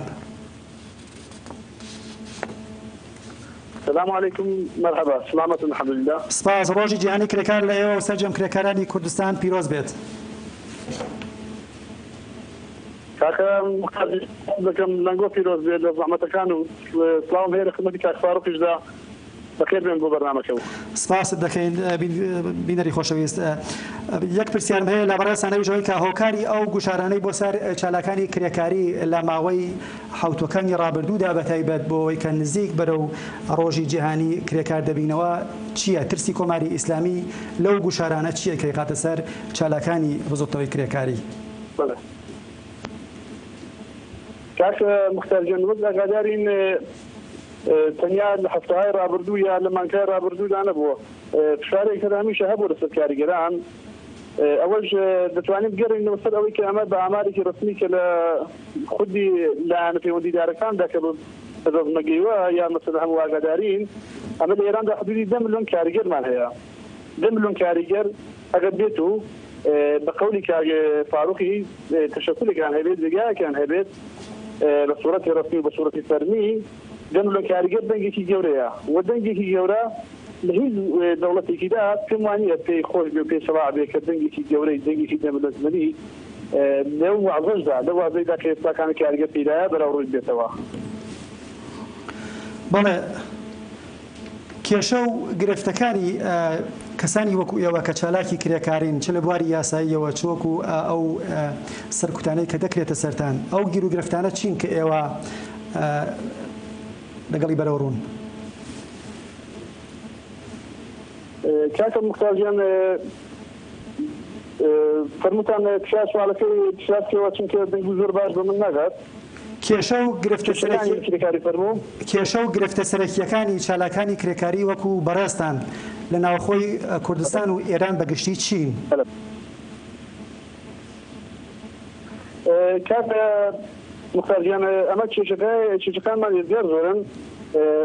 سلام علیکم مەرحەبا سلامەتن الحمدللە. سپاس ڕۆژی جیهانی کرێکار لە ئێوە و سەرجەم کرێکارانی کوردستان پیرۆز بێت. کاکە موختار سپاست دەکەم لەنگۆ پیرۆز بێت لە زەحمەتەکان و سڵاوم هەیە لە خزمەتی کاک فاروقیشدا بەخێر بێن بۆ بەرنامەکە و. سپاست دەکەین بینەری خۆشەویست. یەک پرسیارم هەیە لە بەڕێزتان ئەویش ئەوەی کە هۆکاری ئەو گوشارانەی بۆ سەر چالاکانی کرێکاری لە ماوەی حەوتوەکانی ڕابردوودا بەتایبەت بۆ ئەوەی کە نزیک بەرەو ڕۆژی جیهانی کرێکار دەبینەوە چییە؟ ترسی کۆماری ئیسلامی لەو گوشارانە چییە کە دەیخاتە سەر چالاکانی بزوتنەوەی کرێکاری؟ بەڵێ کاک موختار گیان وەک ئاگادارین تەنیا لە هەفتەهای ڕابردوو یا لە مانگهای ڕابردوودا نەبووە فشارێک هەر هەمیشە هەبووە لەسەر کاریگەران ئەوەش دەتوانین بگەڕێینەوە سەر ئەوەی کە ئەمە بە ئامارێکی ڕەسمی کە لە خودی لایەنە پەیوەندیدارەکاندا کە بە دەست نەگەیوە یا مەسەلەن هەموو ئاگادارین ئەمە لە ئێراندا حدودی دە ملیۆن کاریگەرمان هەیە دە ملیۆن کاریگەر ئەگەر بێت و بە قەولی کاک فاروقی تەشەکولێکیان هەبێت جێگایەکیان هەبێت بە سوڕەتی ڕەسمی و بە سوڕەتی فەرمی دە ملیۆن کاریگەر دەنگێکی گەورەیە و دەنگێکی گەورە لە هیچ دەوڵەتێکیدا پێم وانییە پێی خۆش بێ و پێی سەڵاح بێ کە دەنگێکی گەورەی دەنگێکی دە ملیۆن تمەنی لەو وازەشدا لەو وازەیدا کە ئێستاکانە کاریگەر تێیدایە بەرەوڕووی بێتەوە. بەڵێ کێشە و گرفتەکانی کەسانی وەکو ئێوە کە چالاکی کرێکارین چ لە بواری یاساییەوە چ وەکو ئەو سەرکوتانەی کە دەکرێتە سەرتان ئەو گیروگرفتانە چین کە ئێوە لەگەڵی بەرەوڕوون؟ کاکە موختار گیان فەرمووتان تکایە سوالەکەی تکرار بکەوە چونکە دەنگی زۆر باش بە من ناگات. کێشە و گرفتە کێشەکانی کرێکاری فەرموو. کێشە و گرفتە سەرەکییەکانی چالاکانی کرێکاری وەکو بەڕێزتان لە ناوخۆی کوردستان و ئێران بە گشتی چین؟ کاک موختار گیان ئەمە کێشەکە کێشەکانمان یەکجار زۆرن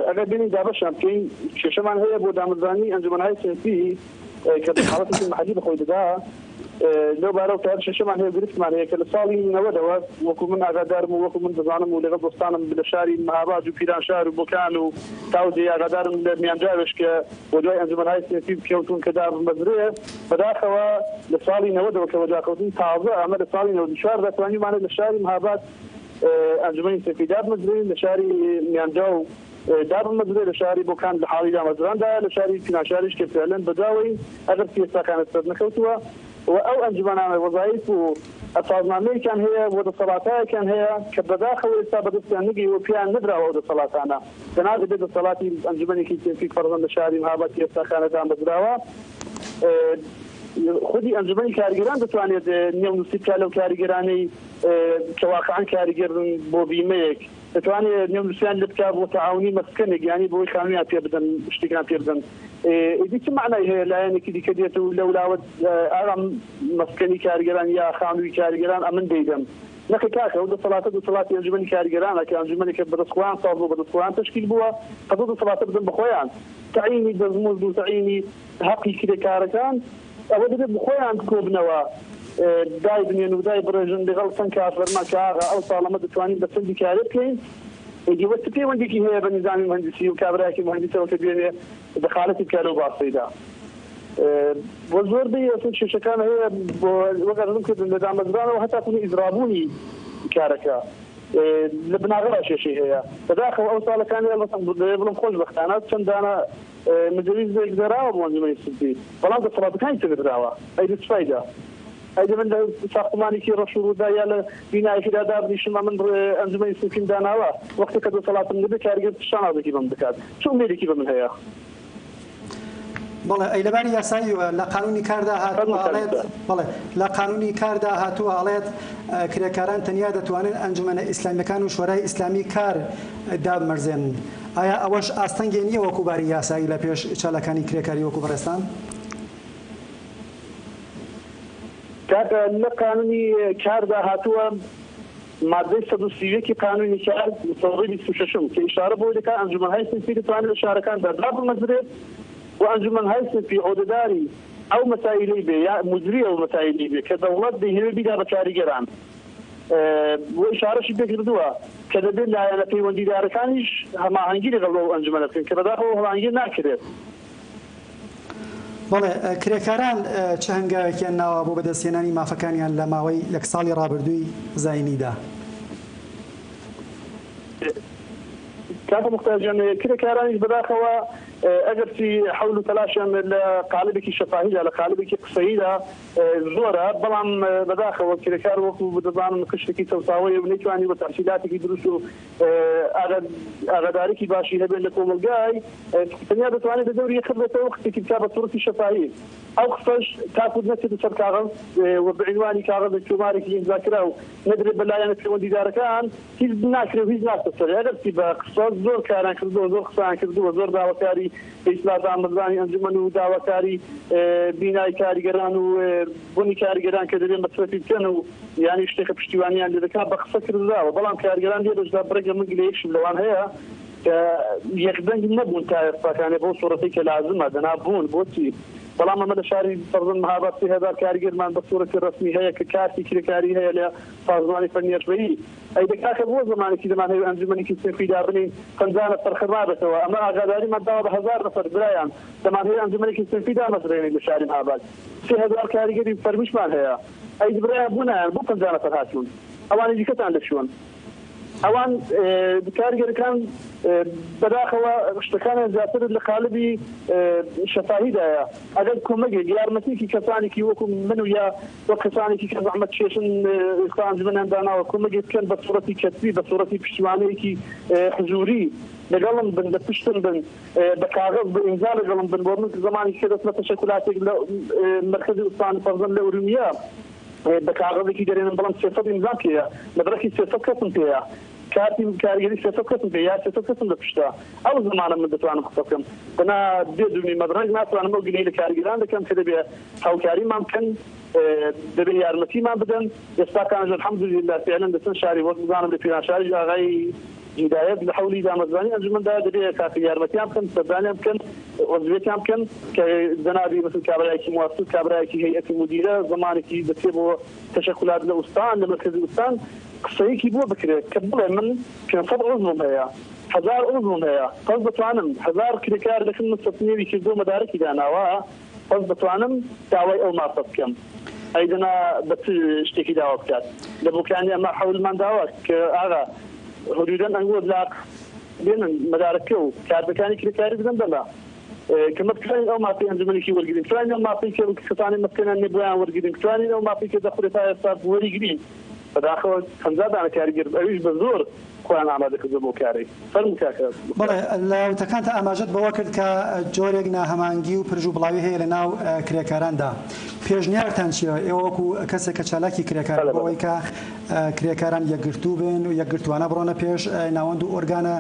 ئەگەر بێنین دابەشیان بکەین کێشەمان هەیە بۆ دامەزرانی ئەنجومەنهای سێنفی کە بە حاڵەتێکی مەحەلی بەخۆی دەدا لەو بارەوە کە هەر کێشەمان هەیە گرفتمان هەیە کە لە ساڵی نەوەدەوە وەکو من ئاگادارم و وەکو من دەزانم و لەگەڵ دۆستانم لە شاری مهاباد و پیرانشار و بۆکان و تاوجێ ئاگادارم لە میانجاوێش کە وەدوای ئەنجومەنهای سێنفی کەوتوون کە دابمەزرێ بەداخەوە لە ساڵی نەوەدەوە کە وەدواکەوتن تازە ئەمە لە ساڵی 94 دا توانیومانە لە شاری مهاباد ئەنجومەنی سێنفی دابمەزرێنین لە شاری میانجاو دابمەزرێ لە شاری بۆکان لە حاڵی دامەزراندایە لە شاری پیناشاریش کە فعلەن بەدواوەین ئەگەر چی ئێستاکانە سەرنەکەوتووە و ئەو ئەنجومەنانە وەزایف و سازمانەیەکیان هەیە و دەسەڵاتایەکیان هەیە کە بەداخەوە ئێستا بەدەستیان نەگەیوە و پێیان نەدراوە ئەو دەسەڵاتانە دەنا دەبێت دەسەڵاتی ئەنجومەنێکی سێنفی فەرزەن لە شاری مهاباد کە ئێستاکانە دامەزراوە. خودی ئەنجومەنی کارگەران دەتوانێت نێونووسی بکات لەو کاریگەرانەی کە واقعەن کاریگەرن بۆ بیمەیەک، دەتوانێت نێونووسیان لێ بکات بۆ تەعاونی مەسکەنێک، یانی بۆی خانوویان پێ بدەن، شتێکیان پێ بدەن. ئیدی چ مەعنای هەیە لایەنێکی دیکە دێت و لەولاوە ئارام مەسکەنی کارگەران یا خانووی کارگەران ئەمن دەیدەم؟ نەخێر کاکە، ئەو دەسەڵاتە دەسەڵاتی ئەنجومەنی کارگەرانە کە ئەنجومەنێکە بەدەست خۆیان ساز بووە، بەدەست خۆیان تەشکیل بووە، قەدەر دەسەڵاتە بدەن بە خۆیان. تەعیینی دەستموزد و تەعیینی هەقی کرێکارەکان ئەوە دەبێت بخۆیان کۆبنەوە دایبنێن و دایبڕێژن لەگەڵ چەند کارفەرما کە ئاغا ئەو ساڵە مە دەتوانین بە چەندی کارێ بکەین ئیدی وە چ پەیوەندێکی هەیە بە نیزامی موهەندیسی و کابرایەکی موهەندیسەوە کە بێنێ دەخالەتی بکا لەو باسەیدا وە زۆر بێ ئەسڵ کێشەکان هەیە بۆ وەک ئەرزم کردن لە دامەزرانەوە هەتاکوو ئیجرابوونی کارەکە. لە بناغەڕا کێشەی هەیە. بەداخەوە ئەو ساڵەکانی ئەڵبەتە دەبێ بڵێم خۆشبەختانە چەند دانە مجەویزێک دراوە بۆ ئەنجومەنی سنفی بەڵام دەسەڵاتەکانی تر نەدراوە. ئەی لە چ فایدە؟ ئەی دە من لە ساختمانێکی ڕەش و ڕووتدا یا لە بینایەکیدا دابنیشم ئەمن ئەنجومەنی سنفیم داناوە وەختێک کە دەسەڵاتم نەبێ کارگەر چ شانازێکی بەم دەکات؟ چ ئومێدێکی بە من هەیە؟ بەڵێ ئەی لەباری یاساییەوە لە قانونی کاردا هاتووە ئەڵێت بەڵێ لە قانونی کاردا هاتووە ئەڵێت کرێکاران تەنیا دەتوانن ئەنجومەنە ئیسلامیەکان و شۆرای ئیسلامی کار دابمەرزێنن ئایا ئەوەش ئاستەنگێ نییە وەکو باری یاسایی لە پێش چالاکانی کرێکاری وەکو بەڕێزتان؟ کاکە لە قانونی کاردا هاتووە ماددەی 131 ی قانونی کار سەدەی 26 کە ئیشارە بەوەی دەکات ئەنجومەنهای سنفی دەتوانێت لە شارەکاندا دابمەزرێت و ئەنجومەنهای سنفی عۆدەداری ئەو مەسائیلەی بێ یا موجری ئەو مەسائیلەی بێ کە دەوڵەت دەیهەوێ بیدا بە کاریگەران و ئیشارەشی پێکردووە کە دەبێت لایەنە پەیوەندیدارەکانیش هەماهەنگی لەگەڵ ئەو ئەنجومەنە بکەن کە بەداخەوە ئەو هەماهەنگیە ناکرێت. بەڵێ، کرێکاران چ هەنگاوێکیان ناوە بۆ بەدەستهێنانی مافەکانیان لە ماوەی یەک ساڵی ڕابردووی زایینیدا؟ کاکە موختار گیان، کرێکارانیش بەداخەوە ئەگەرچی حەول و تەلاشیان لە قالبێکی شەفاهیدا، لە قالبێکی قسەییدا زۆرە، بەڵام بەداخەوە کرێکار وەکوو دەزانن قشتێکی چەوساوەیە و نەیتوانیوە تەحسیلاتێکی دروست و ئاگادارێکی باشی هەبێت لە کۆمەڵگای، تەنیا دەتوانێت لە دەوری یەک بێتەوە قسێکی بکات بە سوڕەتی شەفاهی. ئەو قسەش تاکو نەچێتە سەر کاغەز و بە عینوانی کاغەزێک تۆمارێکی ئیمزاکراو نەدرێت بە لایەنە پەیوەندیدارەکان، هیچ ناکرێت و هیچ ناچێتە سەرێ. ئەگەرچی بە قسە زۆر کاریان کردووە، زۆر قسەیان کردووە، زۆر داواکاری ئیسلا دامەزرانی ئەنجومەن و داواکاری بینای کارگەران و بونی کارگەران کە دەبێت مەسرەفی بکەن و یانی شتێکە پشتیوانیان لێ دەکات بە قسە کردراوە، بەڵام کارگەران لێرەشدا بڕێک لە من گلەیەکشم لەوان هەیە کە یەکدەنگ نەبوون تا ئێستاکانێ بەو سوڕەتەی کە لازمە دەنا بوون بۆچی بەڵام ئەمە لە شاری فەرزەن مهاباد 3000 کارگەرمان بە سوڕەتی ڕەسمی هەیە کە کارتی کرێکاری هەیە لە سازمانی فەنی حرفەیی ئەی دە کاکە بۆ زمانێکی دەمانهەوێ ئەنجومەنێکی سنفی دابنێین 50 نەفەر خڕ نابێتەوە ئەمە ئاگاداریمان داوە بە هەزار نەفەر برایان دەمانهەوێ ئەنجومەنێکی سنفی دامەزرێنین لە شاری مهاباد 3000 کاریگەری فەرمیشمان هەیە ئەی برایان بۆ نایەن بۆ 50 نەفەر هاتوون ئەوانی دیکەتان لە کوێن؟ ئەوان کارگەرەکان بەداخەوە شتەکانیان زیاتر لە قالبی شەفاهیدایە ئەگەر کۆمەگێک یارمەتیکی کەسانێکی وەکو من و یا وەک کەسانێکی کە زەحمەت کێشن ئێستا ئەنجومەنیان داناوە کۆمەگێک بکەن بە سوڕەتی کەتبی بە سوڕەتی پشتیوانەیەکی حزوری لەگەڵم بن لە پشتم بن بە کاغەز بە ئیمزا لەگەڵم بن بۆ من زمانی کە دەچمە تەشەکولاتێک لە مەرکەزی ئوستان فەرزەن لە ئورومیە بە کاغەزێکی دەرێنم بەڵام 300 ئیمزام پێیە، مەدرەکی 300 کەسم پێیە، کارتی کاریگەری 300 کەسم پێیە یا 300 کەسم لە پشتە، ئەو زەمانە من دەتوانم قسە بکەم، دەنا بێ دوونی مەدرەک ناتوانم ئەو گلەیی لە کارگەران دەکەم کە دەبێ هاوکاریمان بکەن، دەبێ یارمەتیمان بدەن، ئێستاکانش الحمدللە فعلا لە چەند شاری وەک بزانم لە پیرانشاریش ئاغای هیدایەت لە حەولی دامەزرانی ئەنجومەندا دەبێ کاکە یارمەتیان بکەن، سەردانیان بکەن، عوزویەتیان بکەن کە جەنابی مەسەلەن کابرایەکی مواسط، کابرایەکی هەیئەتی مودیرە زەمانێکی دەچێ بۆ تەشەکولات لە ئوستان، لە مەرکەزی ئوستان قسەیەکی بۆ بکرێ کە بڵێ من 500 عوزوم هەیە، 1000 عوزوم هەیە، پەس دەتوانم 1000 کرێکار دەکەم من سەتنێوی کردووە مەدارەکی داناوە، پەس دەتوانم داوای ئەو مافە بکەم. ئەی دەنا بە چ شتێکی داوا بکات؟ لە بۆکانی ئەمە حەولمان داوە کە ئاغا حدودەن ئەنگۆ لاق بێنن مەدارەکە و کارتەکانی کرێکاری بدەن بەمە کە مە بتوانین ئەو مافەی ئەنجومەنێکی وەرگرین، بتوانین ئەو مافەی کە کەسانی مەسکەنیان نیە بۆیان وەرگرین، بتوانین ئەو مافەی کە دەخورێ تا ئێستا وەریگرین. بەداخەوە 50 دانە کارگەر ئەویش بە زۆر. خۆیان ئامادە کردووە بۆ کارەی. فەرموو کاکە بەڵێ، لە وتەکانتا ئاماژەت بەوە کرد کە جۆرێک ناهەمانگی و پرژ و بڵاوی هەیە لە ناو کرێکاراندا. پێشنیارتان چییە ئێوە وەکو کەسێک کە چالاکی کرێکارن بۆ ئەوەی کە کرێکاران یەکگرتوو بن و یەکگرتووانە بڕۆنە پێش ناوەند و ئۆرگانە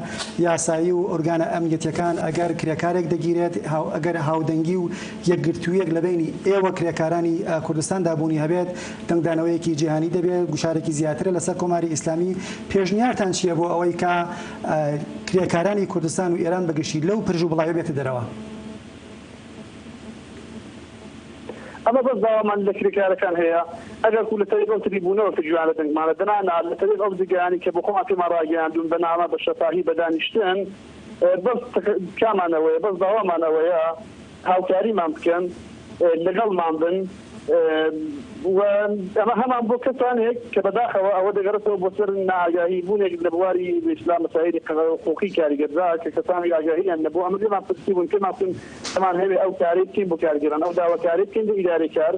یاسایی و ئۆرگانە ئەمنیەتیەکان ئەگەر کرێکارێک دەگیرێت ئەگەر هاودەنگی و یەکگرتوویەک لە بەینی ئێوە کرێکارانی کوردستاندا بوونی هەبێت دەنگدانەوەیەکی جیهانی دەبێت، گوشارێکی زیاترە لەسەر کۆماری ئیسلامی، پێشنیارتان چییە بۆ ئەوەی کە کرێکارانی کوردستان و ئێران بە گشتی لەو پرژ و بڵاویە بێتە دەرەوە؟ ئەمە بەس داوامان لە کرێکارەکان هەیە ئەگەر کو لە تەریق ئەو تریبوونەوە کە گوێیان لە دەنگمانە دەنا نا لە تەریق ئەو جێگایانەی کە بۆ خۆمان پێمان ڕاگەیاندوون بە نامە بە شەفاهی بە دانیشتن بەس تکامان ئەوەیە بەس داوامان ئەوەیە هاوکاریمان بکەن لەگەڵمان بن و ئەمە هەمان بۆ کەسانێک کە بەداخەوە ئەوە دەگەڕێتەوە بۆ سەر نائاگاهی بوونێک لە بواری ئیسلام مەسایلی حقوقی کاریگەردا کە کەسانێک ئاگاهیان نەبوو ئەمە لێمان پرسی بوون پێمان وتن ئەمان هەوێ ئەو کارەی بکەین بۆ کارگێران ئەو داواکاری بکەین بۆ ئیدارەی کار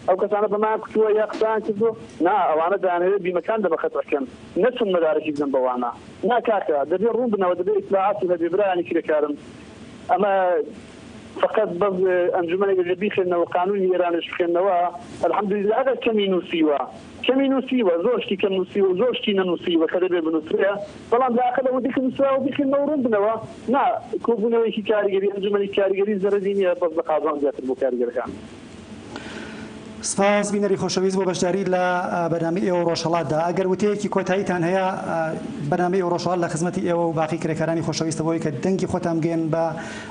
ئەو کەسانە بەمان کوتووە یا قسەیان کردووە نا ئەوانە دەیانەوێت بیمەکان لە بەخەت بکەن نەچن مەدارکی بدەن بەوانە نا کاکە دەبێ ڕوون بنەوە دەبێ ئیتلاعاتی هەبێ برایانی کرێکارم ئەمە فقط بەس ئەنجومەنێک ئەگەر بیخوێننەوە قانونی ئێرانش بخوێننەوە الحمدللە ئەگەر کەمی نووسیوە کەمی نووسیوە زۆر شتی کەم نووسیوە و زۆر شتی نەنووسیوە کە دەبێ بنووسرێ بەڵام لە ئاخر ئەوەی کە نووسراوە بیخوێننەوە ڕوون بنەوە نا کۆبوونەوەیەکی کاریگەری ئەنجومەنێکی کاریگەری زەرەری نییە بەس لە قازانج زیاتر بۆ کاریگەرەکان. سپاس بینەری خۆشەویست بۆ بەشداریت لە بەرنامەی ئێوە ڕۆژهەڵاتدا. ئەگەر وتەیەکی کۆتاییتان هەیە بەرنامەی ئێوە ڕۆژهەڵات لە خزمەتی ئێوە و باقی کرێکارانی خۆشەویستە بۆی کە دەنگی خۆتان بگەیەنن بە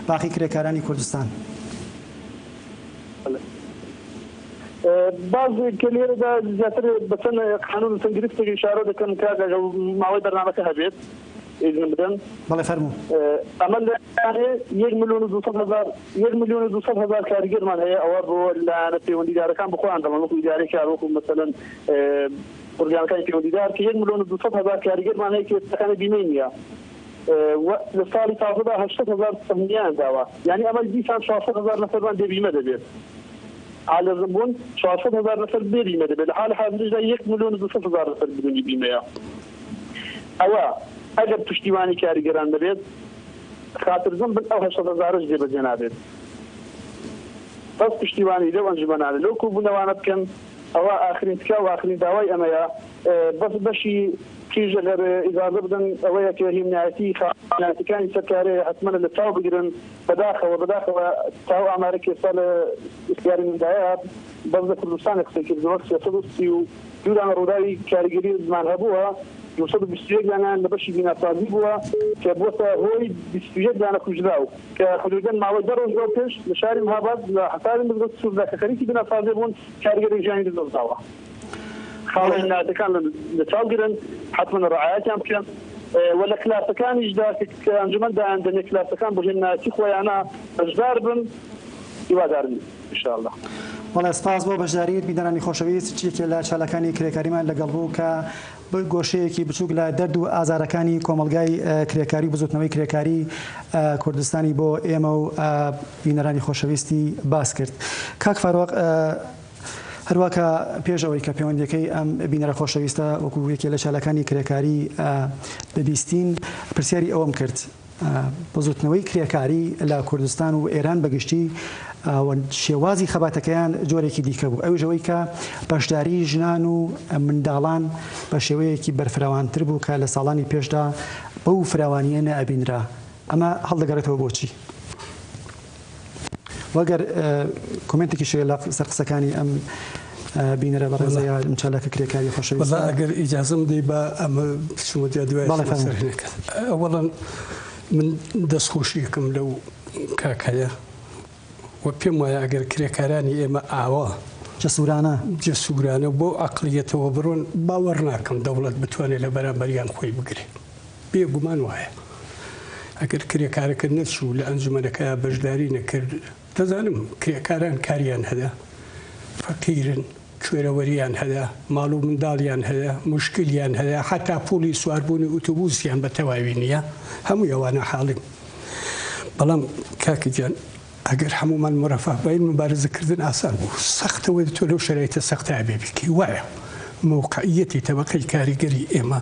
باقی کرێکارانی کوردستان. باز کە لێرەدا زیاتر بە چەند قانون و چەند گرفتێک ئیشارە دەکەم کاک ئەگەر ماوەی بەرنامەکە هەبێت ئیزنم بدەن. بەڵێ فەرموو. ئەمە لە 1,200,000 1,200,000 کاریگەرمان هەیە، ئەوە بۆ لایەنە پەیوەندیدارەکان بە خۆیان دەڵێن، وەکو ئیدارەی کار، وەکو مەسەلەن ئۆرگانەکانی پەیوەندیدار، کە 1,200,000 کاریگەرمان هەیە کە ئێستاکانە بیمەی نییە و لە ساڵی تازەدا 800,000 سەهمییان داوە، یانی ئەمە دیسان 400,000 نەفەرمان بێ بیمە دەبێت. عالەزم بوون 400,000 نەفەر بێ بیمە دەبێت، لە حاڵی حازریشدا 1,200,000 نەفەر بدونی بیمەیە. ئەوە ئەگەر پشتیوانی کاریگەران نەبێت، خاترجەم بن ئەو 800 هەزارەش جێبەجێ نابێت. بەس پشتیوانی لەو ئەنجومەنانە، لەو کۆبوونەوانە بکەن، ئەوە ئاخرین تکا و ئاخرین داوای ئەمەیە. بەس بەشی تریش ئەگەر ئیجازە بدەن ئەوەیە کە هیمنایەتی خاوەنایەتیەکانی سەر کارێ حەتمەن لە چاو بگرن. بەداخەوە بەداخەوە تا ئەو ئامارە کە ئێستا لە ئیختیاری مندایە بەس لە کوردستانێ قسەی کردووە 332 دانە ڕووداوی کاریگەری زمان هەبووە، 221 دانەیان لە بەشی بیناسازی بووە کە بووەتە هۆی 21 دانە کوژراو کە حدودەن ماوەی 10 ڕۆژ لەوە پێش لە شاری مهاباد لە حەساری مزگەوتی سووردا کە خەریکی بیناسازی بوون کاریگەرێک ژیانی لەدەست داوە. خاڵە ئیمناتەکان لە چاو گرن، حەتمەن ڕعایەتیان بکەن و لە کلاسەکانیشدا کە ئەنجومەن دایان دەنێ کلاسەکان بۆ هێمنایەتی خۆیانە بەشدار بن هیوادارم ان شاء اللە. بەڵێ سپاس بۆ بەشداریت بینەرانی خۆشەویست یەکێ لە چالاکانی کرێکاریمان لەگەڵ بوو کە گۆشەیەکی بچووک لە دەرد و ئازارەکانی کۆمەڵگای کرێکاری و بزوتنەوەی کرێکاری کوردستانی بۆ ئێمە و بینەرانی خۆشەویستی باس کرد. کاک فاروق هەروا کە پێش ئەوەی کە پەیوەندیەکەی ئەم بینەرە خۆشەویستە وەکو یەکێ لە چالاکانی کرێکاری ببیستین پرسیاری ئەوەم کرد بزوتنەوەی کرێکاری لە کوردستان و ئێران بەگشتی شێوازی خەباتەکەیان جۆرێکی دیکە بوو ئەویش ئەوەی کە بەشداری ژنان و منداڵان بە شێوەیەکی بەرفراوانتر بوو کە لە ساڵانی پێشدا بەو فراوانییە نەئەبینرا ئەمە هەڵدەگەڕێتەوە بۆچی؟ وەگەر کۆمێنتێکیش هەیە لە سەر قسەکانی ئەم بینەرە بەڕێزە یا ئەم چالاکە کرێکاری خۆشەویستە. وەڵا ئەگەر ئیجازەم دەی با ئەمە بچمە جا دوای بەڵێ فەرموو. سەر هێنەکە. ئەوەڵەن من دەستخۆشیەکەم لەو کاکەیە و پێم وایە ئەگەر کرێکارانی ئێمە ئاوا جەسورانە جەسورانە و بەو عەقڵیەتەوە بڕۆن باوەڕ ناکەم دەوڵەت بتوانێت لە بەرامبەریان خۆی بگرێ. بێ گومان وایە. ئەگەر کرێکارەکە نەچوو لە ئەنجومەنەکەیا بەشداری نەکرد، دەزانم کرێکاران کاریان هەیە، فەقیرن، کوێرەوەریان هەیە، ماڵ و منداڵیان هەیە، موشکیلیان هەیە، حەتا پوڵی سواربوونی ئوتوبوسیان بە تەواوی نییە، هەمووی ئەوانە حاڵین. بەڵام کاکە گیان ئەگەر هەموومان مورەفەه باین موبارزە کردن ئاسان بوو، سەختە وەی تۆ لەو شەرایتە سەختە ئەبێ بیکەی، وایە. مەوقعییەتی تەبەقەی کاریگەری ئێمە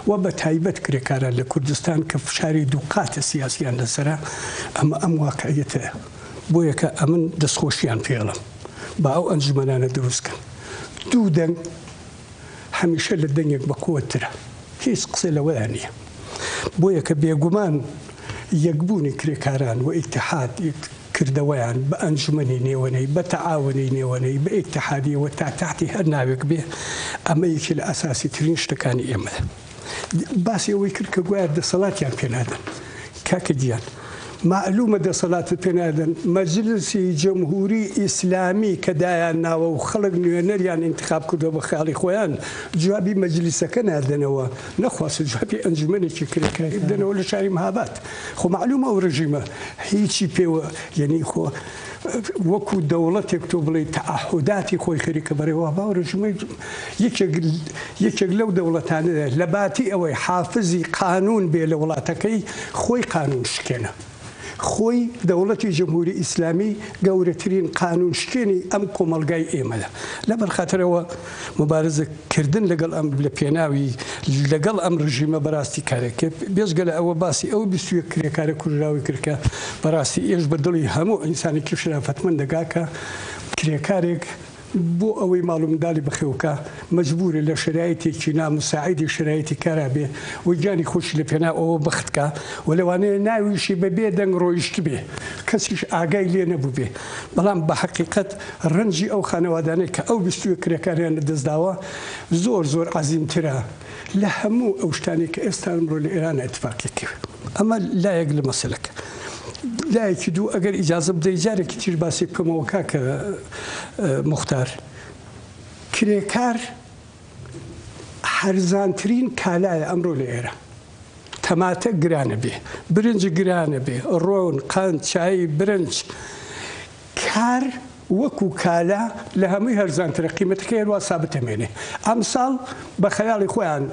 و بە تایبەت کرێکاران لە کوردستان کە فشاری دووقاتە سیاسیان لەسەرە، ئەمە ئەم واقعییەتەیە. بۆیە کە ئەمن دەستخۆشیان پێ ئەڵێم با ئەو ئەنجومەنانە دروست کەن. دوو دەنگ هەمیشە لە دەنگێک بە قوەتترە. هیچ قسە لەوەیا نییە. بۆیە کە بێگومان یەکبوونی کرێکاران و ئیتحاد کردەوەیان بە ئەنجومەنی نێوەنەی، بە تەعاونی نێوەنەی، بە ئیتحادیە و تا تەحتی هەر ناوێک بێ، ئەمە یەکێ لە ئەساسی ترین شتەکانی ئێمەیە. باسی ئەوەی کرد کە گوایە دەسەڵاتیان پێ نادەن. کاکە گیان مەعلومە دەسەڵاتت پێ نادەن، مەجلسی جمهوری ئیسلامی کە دایان ناوە و خەڵک نوێنەریان ئینتخاب کردوە بە خەیاڵی خۆیان جوابی مەجلیسەکە نادەنەوە، نەخواستە جوابی ئەنجومەنێکی کرێکاری بدەنەوە لە شاری مهاباد. خۆ مەعلومە ئەو ڕژیمە هیچی پێوە یەنی خۆ وەکو دەوڵەتێک تۆ بڵێی تەعەهوداتی خۆی خەریکە بەڕێوە با ڕژیمە یەکێک یەکێک لەو دەوڵەتانەیە لە باتی ئەوەی حافزی قانون بێ لە وڵاتەکەی خۆی قانون شکێنە. خۆی دەوڵەتی جمهوری ئیسلامی گەورەترین قانون شکێنی ئەم کۆمەڵگای ئێمەیە. لەبەر خاترەوە موبارزە کردن لەگەڵ ئەم لە پێناوی لەگەڵ ئەم ڕژیمە بەراستی کارێک کرد. بێجگە لە ئەوە باسی ئەو 21 کرێکارە کوژراوەی کرد کە بەراستی ئێش بە دڵی هەموو ئینسانێکی شەرافەتمەند دەگا کە کرێکارێک بۆ ئەوەی ماڵ و منداڵی بەخێو بکا مەجبورە لە شەرایتێکی ناموساعیدی شەرایتی کارا بێ و گیانی خۆشی لە پێناو ئەوە بەخت کا و لەوانەیە ناویشی بە بێ دەنگ ڕۆیشتبێ کەسیش ئاگای لێ نەبووبێ بەڵام بە حەقیقەت ڕەنجی ئەو خانەوادانەی کە ئەو 21 کرێکاریان لە دەست داوە زۆر زۆر عەزیمترە لە هەموو ئەو شتانەی کە ئێستا ئەمڕۆ لە ئێران ئیتفاقی کەوێ. ئەمە لایەک لە مەسەلەکە. لایەکی دوو ئەگەر ئیجازە بدەی جارێکی تریش باسی بکەمەوە کاکە موختار. کرێکار هەرزانترین کالایە ئەمڕۆ لە ئێرە. تەماتە گرانە بێ، برنج گرانە بێ، ڕۆن، قەند، چای، برنج. کار وەکو کالا لە هەمووی هەرزانترە قیمەتەکەی هەروا سابت ئەمێنێ ئەمساڵ بە خەیاڵی خۆیان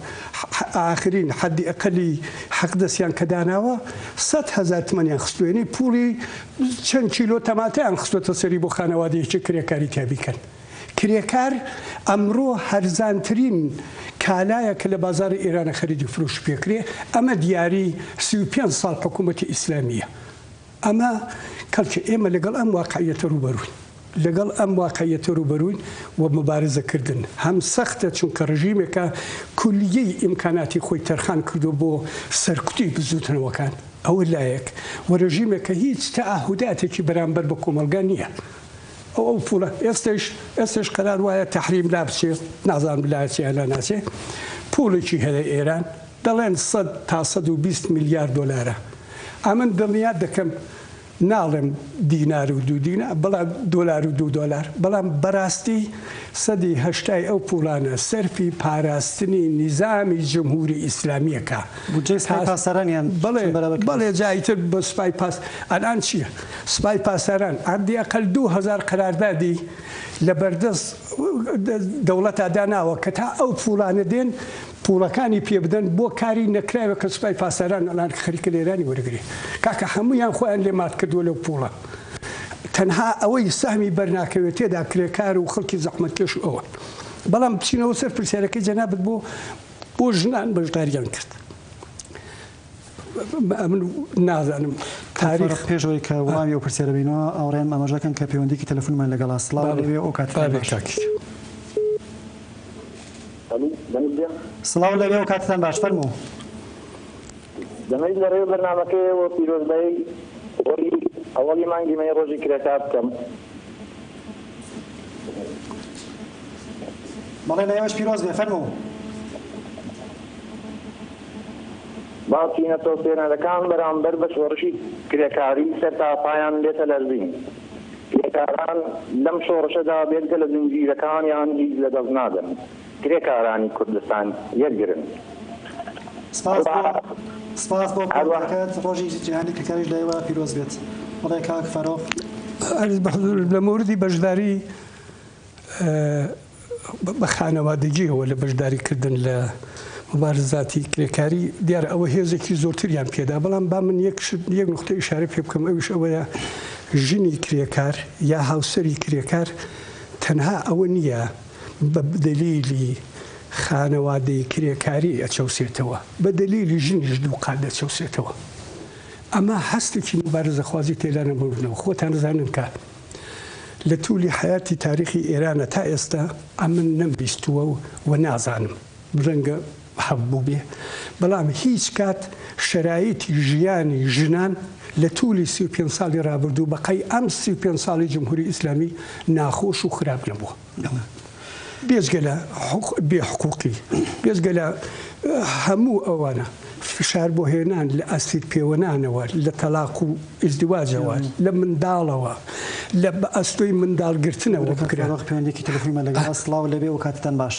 ئاخرین حەدی ئەقەلی حەقدەستیان کە داناوە 100,000 تمەنیان خستووە یەنی پوڵی چەند کیلۆ تەماتەیان خستۆتە سەری بۆ خانەوادەیەکی کرێکاری تیا بیکەن کرێکار ئەمڕۆ هەرزانترین کالایە کە لە بازاڕی ئێرانە خەرید و فرۆش پێکرێ ئەمە دیاری 35 ساڵ حکوومەتی ئیسلامییە. ئەمە کەڵکی ئێمە لەگەڵ ئەم واقعیەتە رووبەرووین. لەگەڵ ئەم واقعیەتە رووبەرووین و موبارزە کردن هەم سەختە چونکە رژیمێکە کولیەی ئیمکاناتی خۆی تەرخان کردووە بۆ سەرکوتی بزووتنەوەکان ئەوە لایەک و رژیمێکە هیچ تەعەهوداتێکی بەرامبەر بە کۆمەڵگا نییە. ئەو ئەو پوڵە ئێستەیش ئێستەیش قەرار وایە تەحریم لابچێ نازانم لاچێ یا لاناچێ پوڵێکی هەیە ئێران دەڵێن 100 تا 120 ملیار دۆلارە ئەمن دڵنیات دەکەم ناڵێم دینار و دوو دینار بەڵام دۆلار و دوو دۆلار بەڵام بەراستی سەدی هەشتای ئەو پوڵانە سەرفی پاراستنی نیزامی جمهوری ئیسلامیەکە بودجەی سپای پاسدارانیان بەڵێ چەند بەرابەر کردووە؟ بەڵێ جا ئیتر بە سوپای پاس ئەلئان چیە سوپای پاسداران حەدی ئەقەل 2000 قەراردادی لە بەردەست دەوڵەتا داناوە کە تا ئەو پوڵانە دێن پوڵەکانی پێ بدەن بۆ کاری نەکراوێک کە سوپای پاسداران ئەلان خەریکە لە ئێرانی وەرگرێ کاکە هەموویان خۆیان لێ مات کردووە لەو پوڵە تەنها ئەوەی سەهمی بەرناکەوێت تێدا کرێکار و خەڵکی زەحمەتکێش و ئەوەن بەڵام بچینەوە سەر پرسیارەکەی جەنابت بۆ بۆ ژنان بەشداریان کرد ئەمن نازانم تاریخ پێش ئەوەی کە وەڵامی ئەو پرسیارە بینەوە ئاوڕێم ئاماژەکەن کە پەیوەندیکی تەلەفۆنمان لەگەڵا سڵاو لەوێ ئەو کاتتان باش. سڵاو لەوێ و کاتتان باش فەرموو. دەمەوێت لە ڕێی بەرنامەکەیەوە پیرۆزبایی ڕۆژی ئەوەڵی مانگی مەی ڕۆژی کرێکار بکەم. بەڵێ لە ئێوەش پیرۆز بێ فەرموو. با چینە چەوسێنەرەکان بەرامبەر بە شۆڕشی کرێکاری سەرتاپایان لێتە لەرزین. کرێکاران لەم شۆڕشەدا بێجگە لە زنجیرەکانیان هیچ لەدەست نادەن. کرێکارانی کوردستان یەکگرن. سپاس بۆ سپاس بۆ پەیوەندیەکەت ڕۆژی جیهانی کرێکاریش لای ئێوە پیرۆز بێت. بەڵێ کاک فارۆق. عەرز بە حزوورت لە مەوردی بەشداری بە خانەوادەگیەوە لە بەشداری کردن لە موبارزاتی کرێکاری دیارە ئەوە هێزێکی زۆرتریان پێدا بەڵام با من یەک شت یەک نوختە ئیشارە پێ بکەم ئەویش ئەوەیە ژنی کرێکار یا هاوسەری کرێکار تەنها ئەوە نییە بە دەلیلی. خانەوادەی کرێکاری ئەچەوسێتەوە، بە دەلیلی ژنیش دووقات دەچەوسێتەوە. ئەمە هەستێکی موبارزەخوازی تێدا نەبوونەوە. خۆتان ئەزانن کە لە توولی حەیاتی تاریخی ئێرانە تا ئێستا ئەمن نەمبیستووە و نازانم رەنگە هەق بووبێ بەڵام هیچ کات شەرایتی ژیانی ژنان لە توولی 35 ساڵی رابردوو بە قەی ئەم 35 ساڵی جمهوری ئیسلامی ناخۆش و خراپ نەبووە. بێجگە لە بێ حقوقی، بێجگە لە هەموو ئەوانە، فشار بۆ هێنان لە ئەسیر پێوەنانەوە، لە تەلاق و ئیزدواجەوە، لە منداڵەوە، لە بە ئەستۆی منداڵ گرتنەوە بگرە. فاروق پەیوەندیەکی تەلەفۆنیمان لەگەڵە، سڵاو لێبێ و کاتتان باش.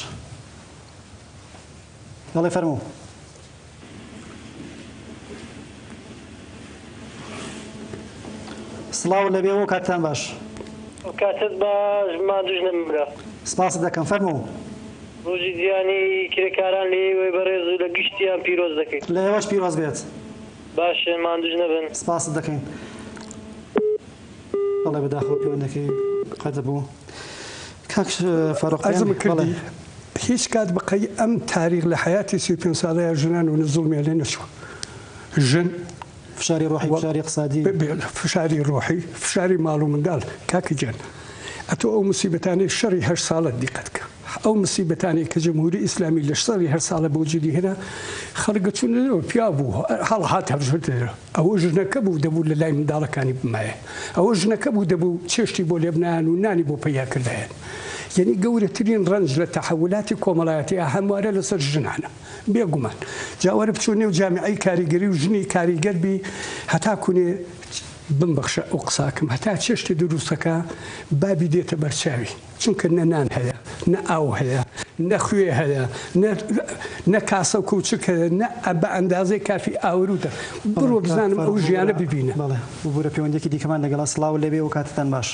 بەڵێ فەرموو. سڵاو لەبێ و کاتتان باش. کاتت باش ماندووش نەبم برا. سپاست دەکەم فەرموو. ڕۆژی جیهانی کرێکاران لە ئێوەی بەڕێز و لە گشتیان پیرۆز دەکەین. لە ئێوەش پیرۆز بێت. باشن ماندووش نەبن. سپاست دەکەین. بەڵێ بەداخەوە پەیوەندەکەی قەت بوو. کاک فاروق گیان عەرزم بەڵێ. کردی هیچ کات بەقەی ئەم تاریخ لە حەیاتی 35 ساڵەیا ژنان و زوڵمیان لێ نەچووە. ژن فشاری ڕۆحی، فشاری اقتصادی. فشاری ڕۆحی، فشاری ماڵ و منداڵ. کاکە گیان ئەتۆ ئەو موسیبەتانەی شەڕی هەشت ساڵە دیقەت کە. ئەو موسیبەتانەی کە جمهوری ئیسلامی لە شەڕی هەشت ساڵە بە وجودی هێنا خەڵک چوونە دەرەوە پیاو بوو هەڵهات هەڵچوونە دەرەوە. ئەوە ژنەکە بوو دەبوو لە لای منداڵەکانی بمایە. ئەوە ژنەکە بوو دەبوو چێشتی بۆ لێبنایان و نانی بۆ پەیا کردایەن. یەنی گەورەترین ڕەنج لە تەحەولاتی کۆمەڵایەتیا هەموارە لەسەر ژنانە. بێگومان. جا وەرە بچۆ نێو جامیعەی کاریگەری و ژنی کاریگەر بی هەتا کونێ بمبەخشە ئەو قساکەم هەتا چێشتی دروستەکا بابی دێتە بەرچاوی چونکە نە نان هەیە نە ئاو هەیە نە خوێ هەیە نە نە کاسە و کەوچک هەیە نە بە ئەندازەی کافی ئاوروتە بەڵێ بڕۆ کاک بزانم ئەو فاروق ژیانە ببورە ببینە. بەڵێ ببورە پەیوەندیەکی دیکەمان لەگەڵە سڵاو لێبێ و کاتتان باش.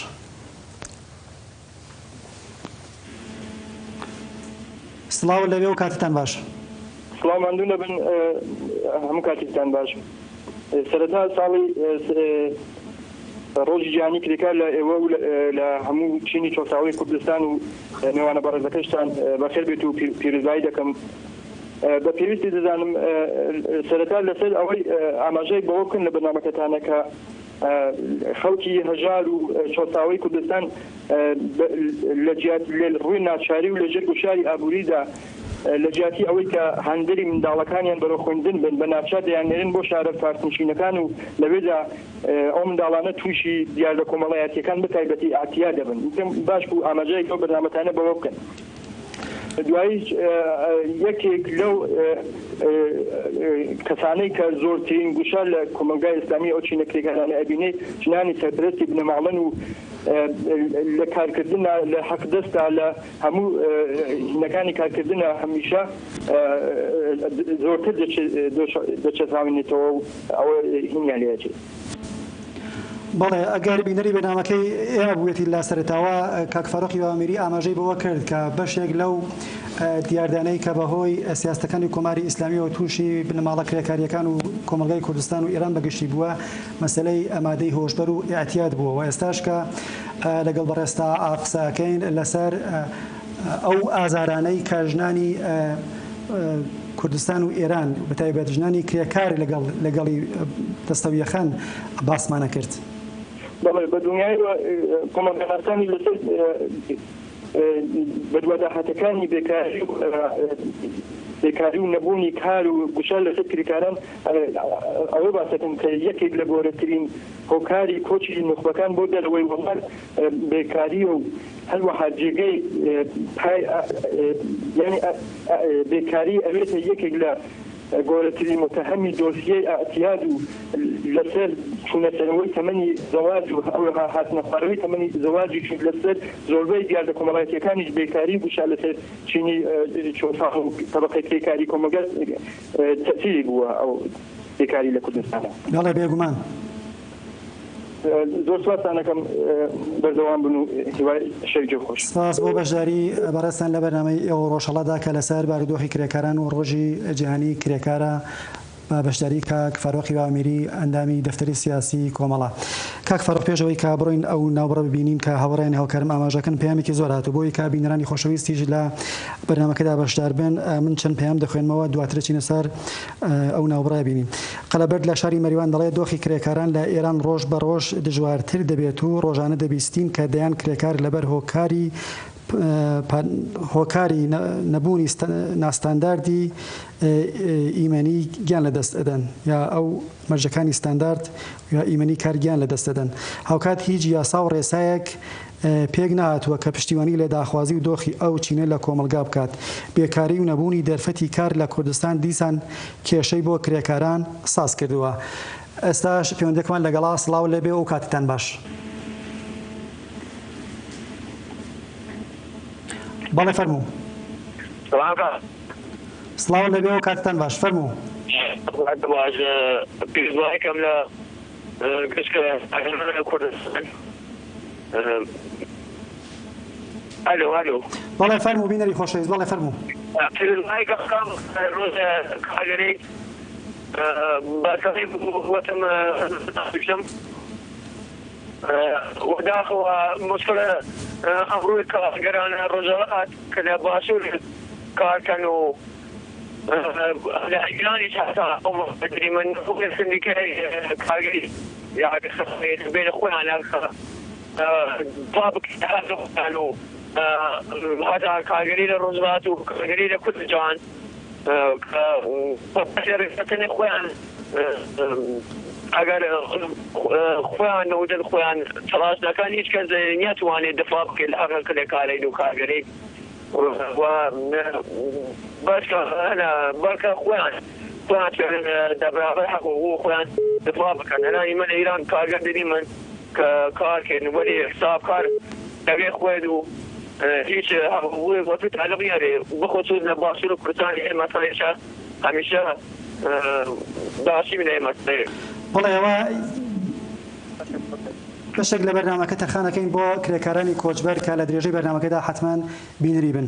سڵاو لەوێ و کاتتان باش. سڵاو ماندوو نەبن هەموو کاتێکتان باش. سەرەتا ساڵی ڕۆژی جیهانی کرێکار لە ئێوە و لە هەموو چینی چەوساوەی کوردستان و مێوانە بەڕێزەکەشتان بەخێر بێت و پیرۆزبایی دەکەم. بە پێویستی دەزانم سەرەتا لەسەر ئەوەی ئاماژەیەک بەوە بکەن لە بەرنامەکەتانە کە خەڵکی هەژار و چەوساوەی کوردستان لە جیات لە ڕووی ناچاری و لە ژێر گوشاری ئابووریدا لە جیاتی ئەوەی کە هاندەری منداڵەکانیان بەرەو خوێندن بن بە ناچار دەیاننێرن بۆ شارە فارسنشینەکان و لەوێدا ئەو منداڵانە تووشی دیاردە کۆمەڵایەتییەکان بە تایبەتی ئیعتیاد دەبن. پێم باش بوو ئاماژەیەک لەو بەرنامەتانە بەوە بکەن. دواییش یەکێک لەو کەسانەی کە زۆرترین گوشار لە کۆمەڵگای ئیسلامی ئەو چینە کرێکارانە ئەبینێ ژنانی سەرپەرستی بنەماڵەن و لە کارکردنا لە حەقدەستا لە هەموو هینەکانی کارکردنا هەمیشە زۆرتر دەچەساونێتەوە و ئەوە هینیان لێ ئەچێت. بەڵێ ئەگەر بینەری بەرنامەکەی ئێمە بووێتی لە سەرەتاوە کاک فاروقی باوەمیری ئاماژەی بەوە کرد کە بەشێک لەو دیاردانەی کە بەهۆی سیاستەکانی کۆماری ئیسلامیەوە تووشی بنەماڵە کرێکارییەکان و کۆمەڵگای کوردستان و ئێران بەگشتی بووە مەسەلەی مادەی هۆشبەر و ئیعتیاد بووە و ئێستاش کە لەگەڵ بەڕێزتا قسە ئەکەین لەسەر ئەو ئازارانەی کە ژنانی کوردستان و ئێران بەتایبەت ژنانی کرێکار لەگەڵ لەگەڵی دەستەویەخەن باسمانە کرد. بەڵێ بە دڵنیایەوە کۆمەڵگاناسانی لەسەر بەدواداهاتەکانی بێکاری و بێکاری و نەبوونی کار و گوشار لەسەر کرێکاران ئەوە باس دەکەن کە یەکێک لە گەورەترین هۆکاری کۆچی نوخبەکان بۆ دەرەوەی وڵات بێکارییە و هەروەها جێگەی پای یانی بێکاری ئەوێتە یەکێک لە گەورەترین موتەهەمی دۆسیەی ئیعتیاد و لەسەر چوونەسەرەوەی تەمەنی زەواج و هەروەها هاتنەخوارەوەی تەمەنی زەواجیش و لەسەر زۆربەی دیاردە کۆمەڵایەتییەکانیش بێکاری و گوشار لەسەر چینی چەوساوە و تەبەقەی کرێکاری کۆمەڵگە تەئسیری بووە ئەو بێکاری لە کوردستانا. بەڵێ بێگومان. زۆر سپاستان ئەکەم بەردەوام بن و هیوای شەوی خۆش. سپاس بۆ بەشداری بەڕێزتان لە بەرنامەی ئێوە ڕۆژهەڵاتدا کە لەسەر بارودۆخی کرێکاران و ڕۆژی جیهانی کرێکارە. بە بەشداری کاک فاروقی بامیری ئەندامی دەفتەری سیاسی کۆمەڵە. کاک فاروق پێش ئەوەی کە بڕۆین ئەو ناوبڕە ببینین کە هاوڕێیانی هاوکارم ئاماژەکەن پەیامێکی زۆر هاتوو بۆی کە بینەرانی خۆشەویستیش لە بەرنامەکەدا بەشدار بن من چەند پەیام دەخوێنمەوە دواتر چینە سەر ئەو ناوبڕە بینین. قەلەبەرد لە شاری مەریوان دەڵێت دۆخی کرێکاران لە ئێران ڕۆژ بە ڕۆژ دژوارتر دەبێت و ڕۆژانە دەبیستین کە دەیان کرێکار لەبەر هۆکاری هۆکاری نەبوونی ناستانداردی ئیمەنی گیان لەدەست ئەدەن یا ئەو مەرجەکانی ستاندارد یا ئیمەنی کار گیان لەدەست دەدەن. هاوکات هیچ یاسا و ڕێسایەک پێک نەهاتووە کە پشتیوانی لە داخوازی و دۆخی ئەو چینە لە کۆمەڵگا بکات. بێکاری و نەبوونی دەرفەتی کار لە کوردستان دیسان کێشەی بۆ کرێکاران ساز کردووە. ئێستاش پەیوەندیەکمان لەگەڵا سڵاو لێبێ و کاتتان باش. بەڵێ فەرموو. سڵاو کاک. سڵاو لێبێ و کاتتان باش فەرموو. باش پیرۆزباییکەم لە گشت کرێکارانی کوردستان. ئەلۆ ئەلۆ. بەڵێ فەرموو بینەری خۆشەویست بەڵێ فەرموو. پیرۆزباییکەم کاک ڕۆژ کارگەری بەسەری وتم وەداخەوە مشکلە ئەمڕۆی کارگەرانە ڕۆژهەڵات کە لە باشوور کارکەن و لە ئیرانیش هەتا من سندیکای کارگەری یا بین خۆیانە تا بکەن و هەتا کارگەری لە ڕۆژهەڵات و کارگەری لە کورد جوان ڕێکخستنی خۆیان ئەگەر خۆیان نەودن خۆیان تەلاش نەکەن هیچ کەس نیەتوانێت دفاع بکەێت لە حەق کرێکارەیل و کارگەرەیل و بەشکە بەڵکە خۆیان خۆیان دە بەرابەر حەق و خۆیان دفاع بکەن. ئەلان ئیمە لە ئیران کارگەر دەریمن کە کار کەن وەلی حساب کار لەگەی خوەێد و هیچ حەق و حقوقێک وە پێ تەعەلوق نیەرێ بخصوص لە باشوور کوردستان ئێ مەسەلەیشە هەمیشە داشیمنە ئێ مەسەلەیە. بەڵێ ئەوە بەشێک لە بەرنامەکە تەرخان ئەکەین بۆ کرێکارانی کۆچبەر کە لە درێژەی بەرنامەکەدا حەتمەن بینەری بن.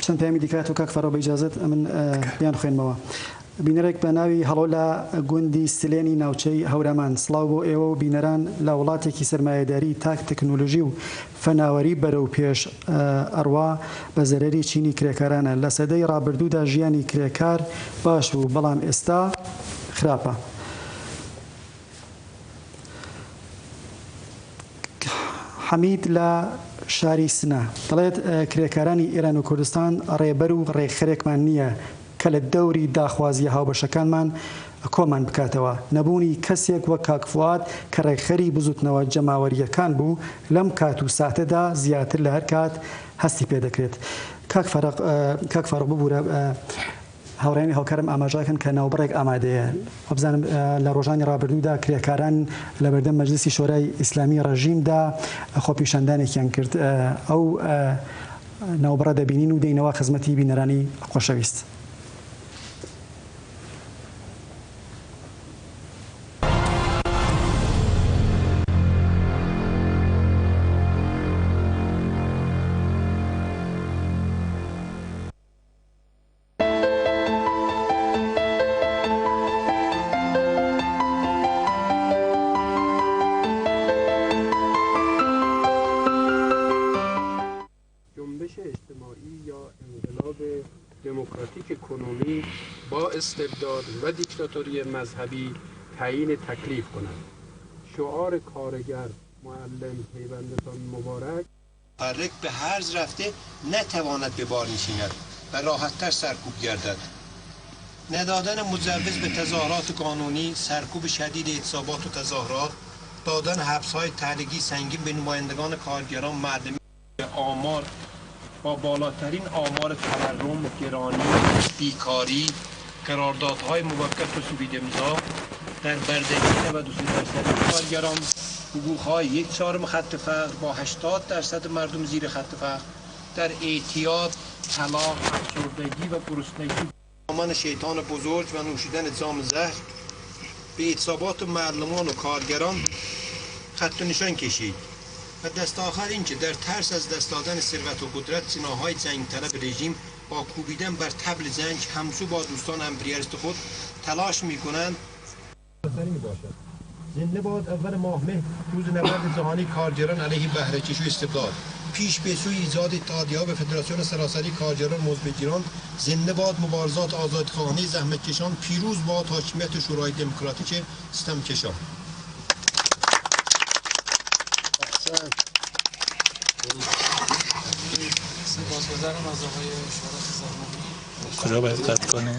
چەند پەیامی دیکە هاتوو کاک فەرۆ بە ئیجازەت ئەمن بیان خوێنمەوە. بینەرێک بە ناوی هەڵۆ لە گوندی سلێنی ناوچەی هەورامان سڵاو بۆ ئێوە و بینەران لە وڵاتێکی سەرمایەداری تاک تەکنولوژی و فەناوەری بەرەو پێش ئەڕوا بە زەرەری چینی کرێکارانە لە سەدەی ڕابردوودا ژیانی کرێکار باش بوو بەڵام ئێستا خراپە. حەمید لە شاری سنە دەڵێت، کرێکارانی ئێران و کوردستان ڕێبەر و ڕێکخەرێکمان نییە کە لە دەوری داخوازییە هاوبەشەکانمان کۆمان بکاتەوە. نەبوونی کەسێک وەک کاک فوئاد کە ڕێکخەری بزووتنەوە جەماوەرییەکان بوو، لەم کات و ساتەدا زیاتر لە هەر کات هەستی پێ دەکرێت. کاک فەرق، کاک فاروق ببوورە، هاوڕێیانی هاوکارم ئاماژەکەن کە ناوبڕێک ئامادەیە. وابزانم لە ڕۆژانی ڕابردوودا کرێکاران لە بەردەم مەجلیسی شۆرای ئیسلامی ڕەژیمدا خۆپیشاندانێکیان کرد. ئەو ناوبڕە دەبینین و دێینەوە خزمەتی بینەرانی خۆشەویست. جنبش اجتماعی یا انقلاب دموکراتیک کنونی با استبداد و دیکتاتوری مذهبی تعیین تکلیف کند. شعار کارگر معلم پیوندتان مبارک. محرک به هرز رفته نتواند به بار نشیند و راحتتر سرکوب گردد. ندادن مجوز به تظاهرات قانونی، سرکوب شدید اعتصابات و تظاهرات، دادن حبس‌های تهدیدی سنگین به نمایندگان کارگران، معلمین آمار با بالاترین آمار تورم، گرانی، بیکاری، قراردادهای موقت و سفید امضا در بردگی 93% کارگران، حقوق‌های 1/4 خط فقر با 80% مردم زیر خط فقر، در اعتیاد، طلاق، افسردگی و گرسنگی دامن شیطان بزرگ و نوشیدن جام زهر به اعتصابات معلمان و کارگران خط و نشان کشید و دست آخر اینکه در ترس از دست دادن ثروت و قدرت جناح‌های جنگ طلب رژیم با کوبیدن بر طبل جنگ همسو با دوستان امپریالیست خود تلاش میکنند زنده باد اول ماه مه روز نبرد جهانی کارگران علیه بهره‌کشی و استبداد پیش به سوی ایجاد اتحادیه‌ها و فدراسیون سراسری کارگران مزدبگیران زنده باد مبارزات آزادخواهانه زحمتکشان پیروز باد حاکمیت شورای دموکراتیک ستمکشان. سپاسگزارم از آقای شهرت زرمانی. کجا باید قطع کنی؟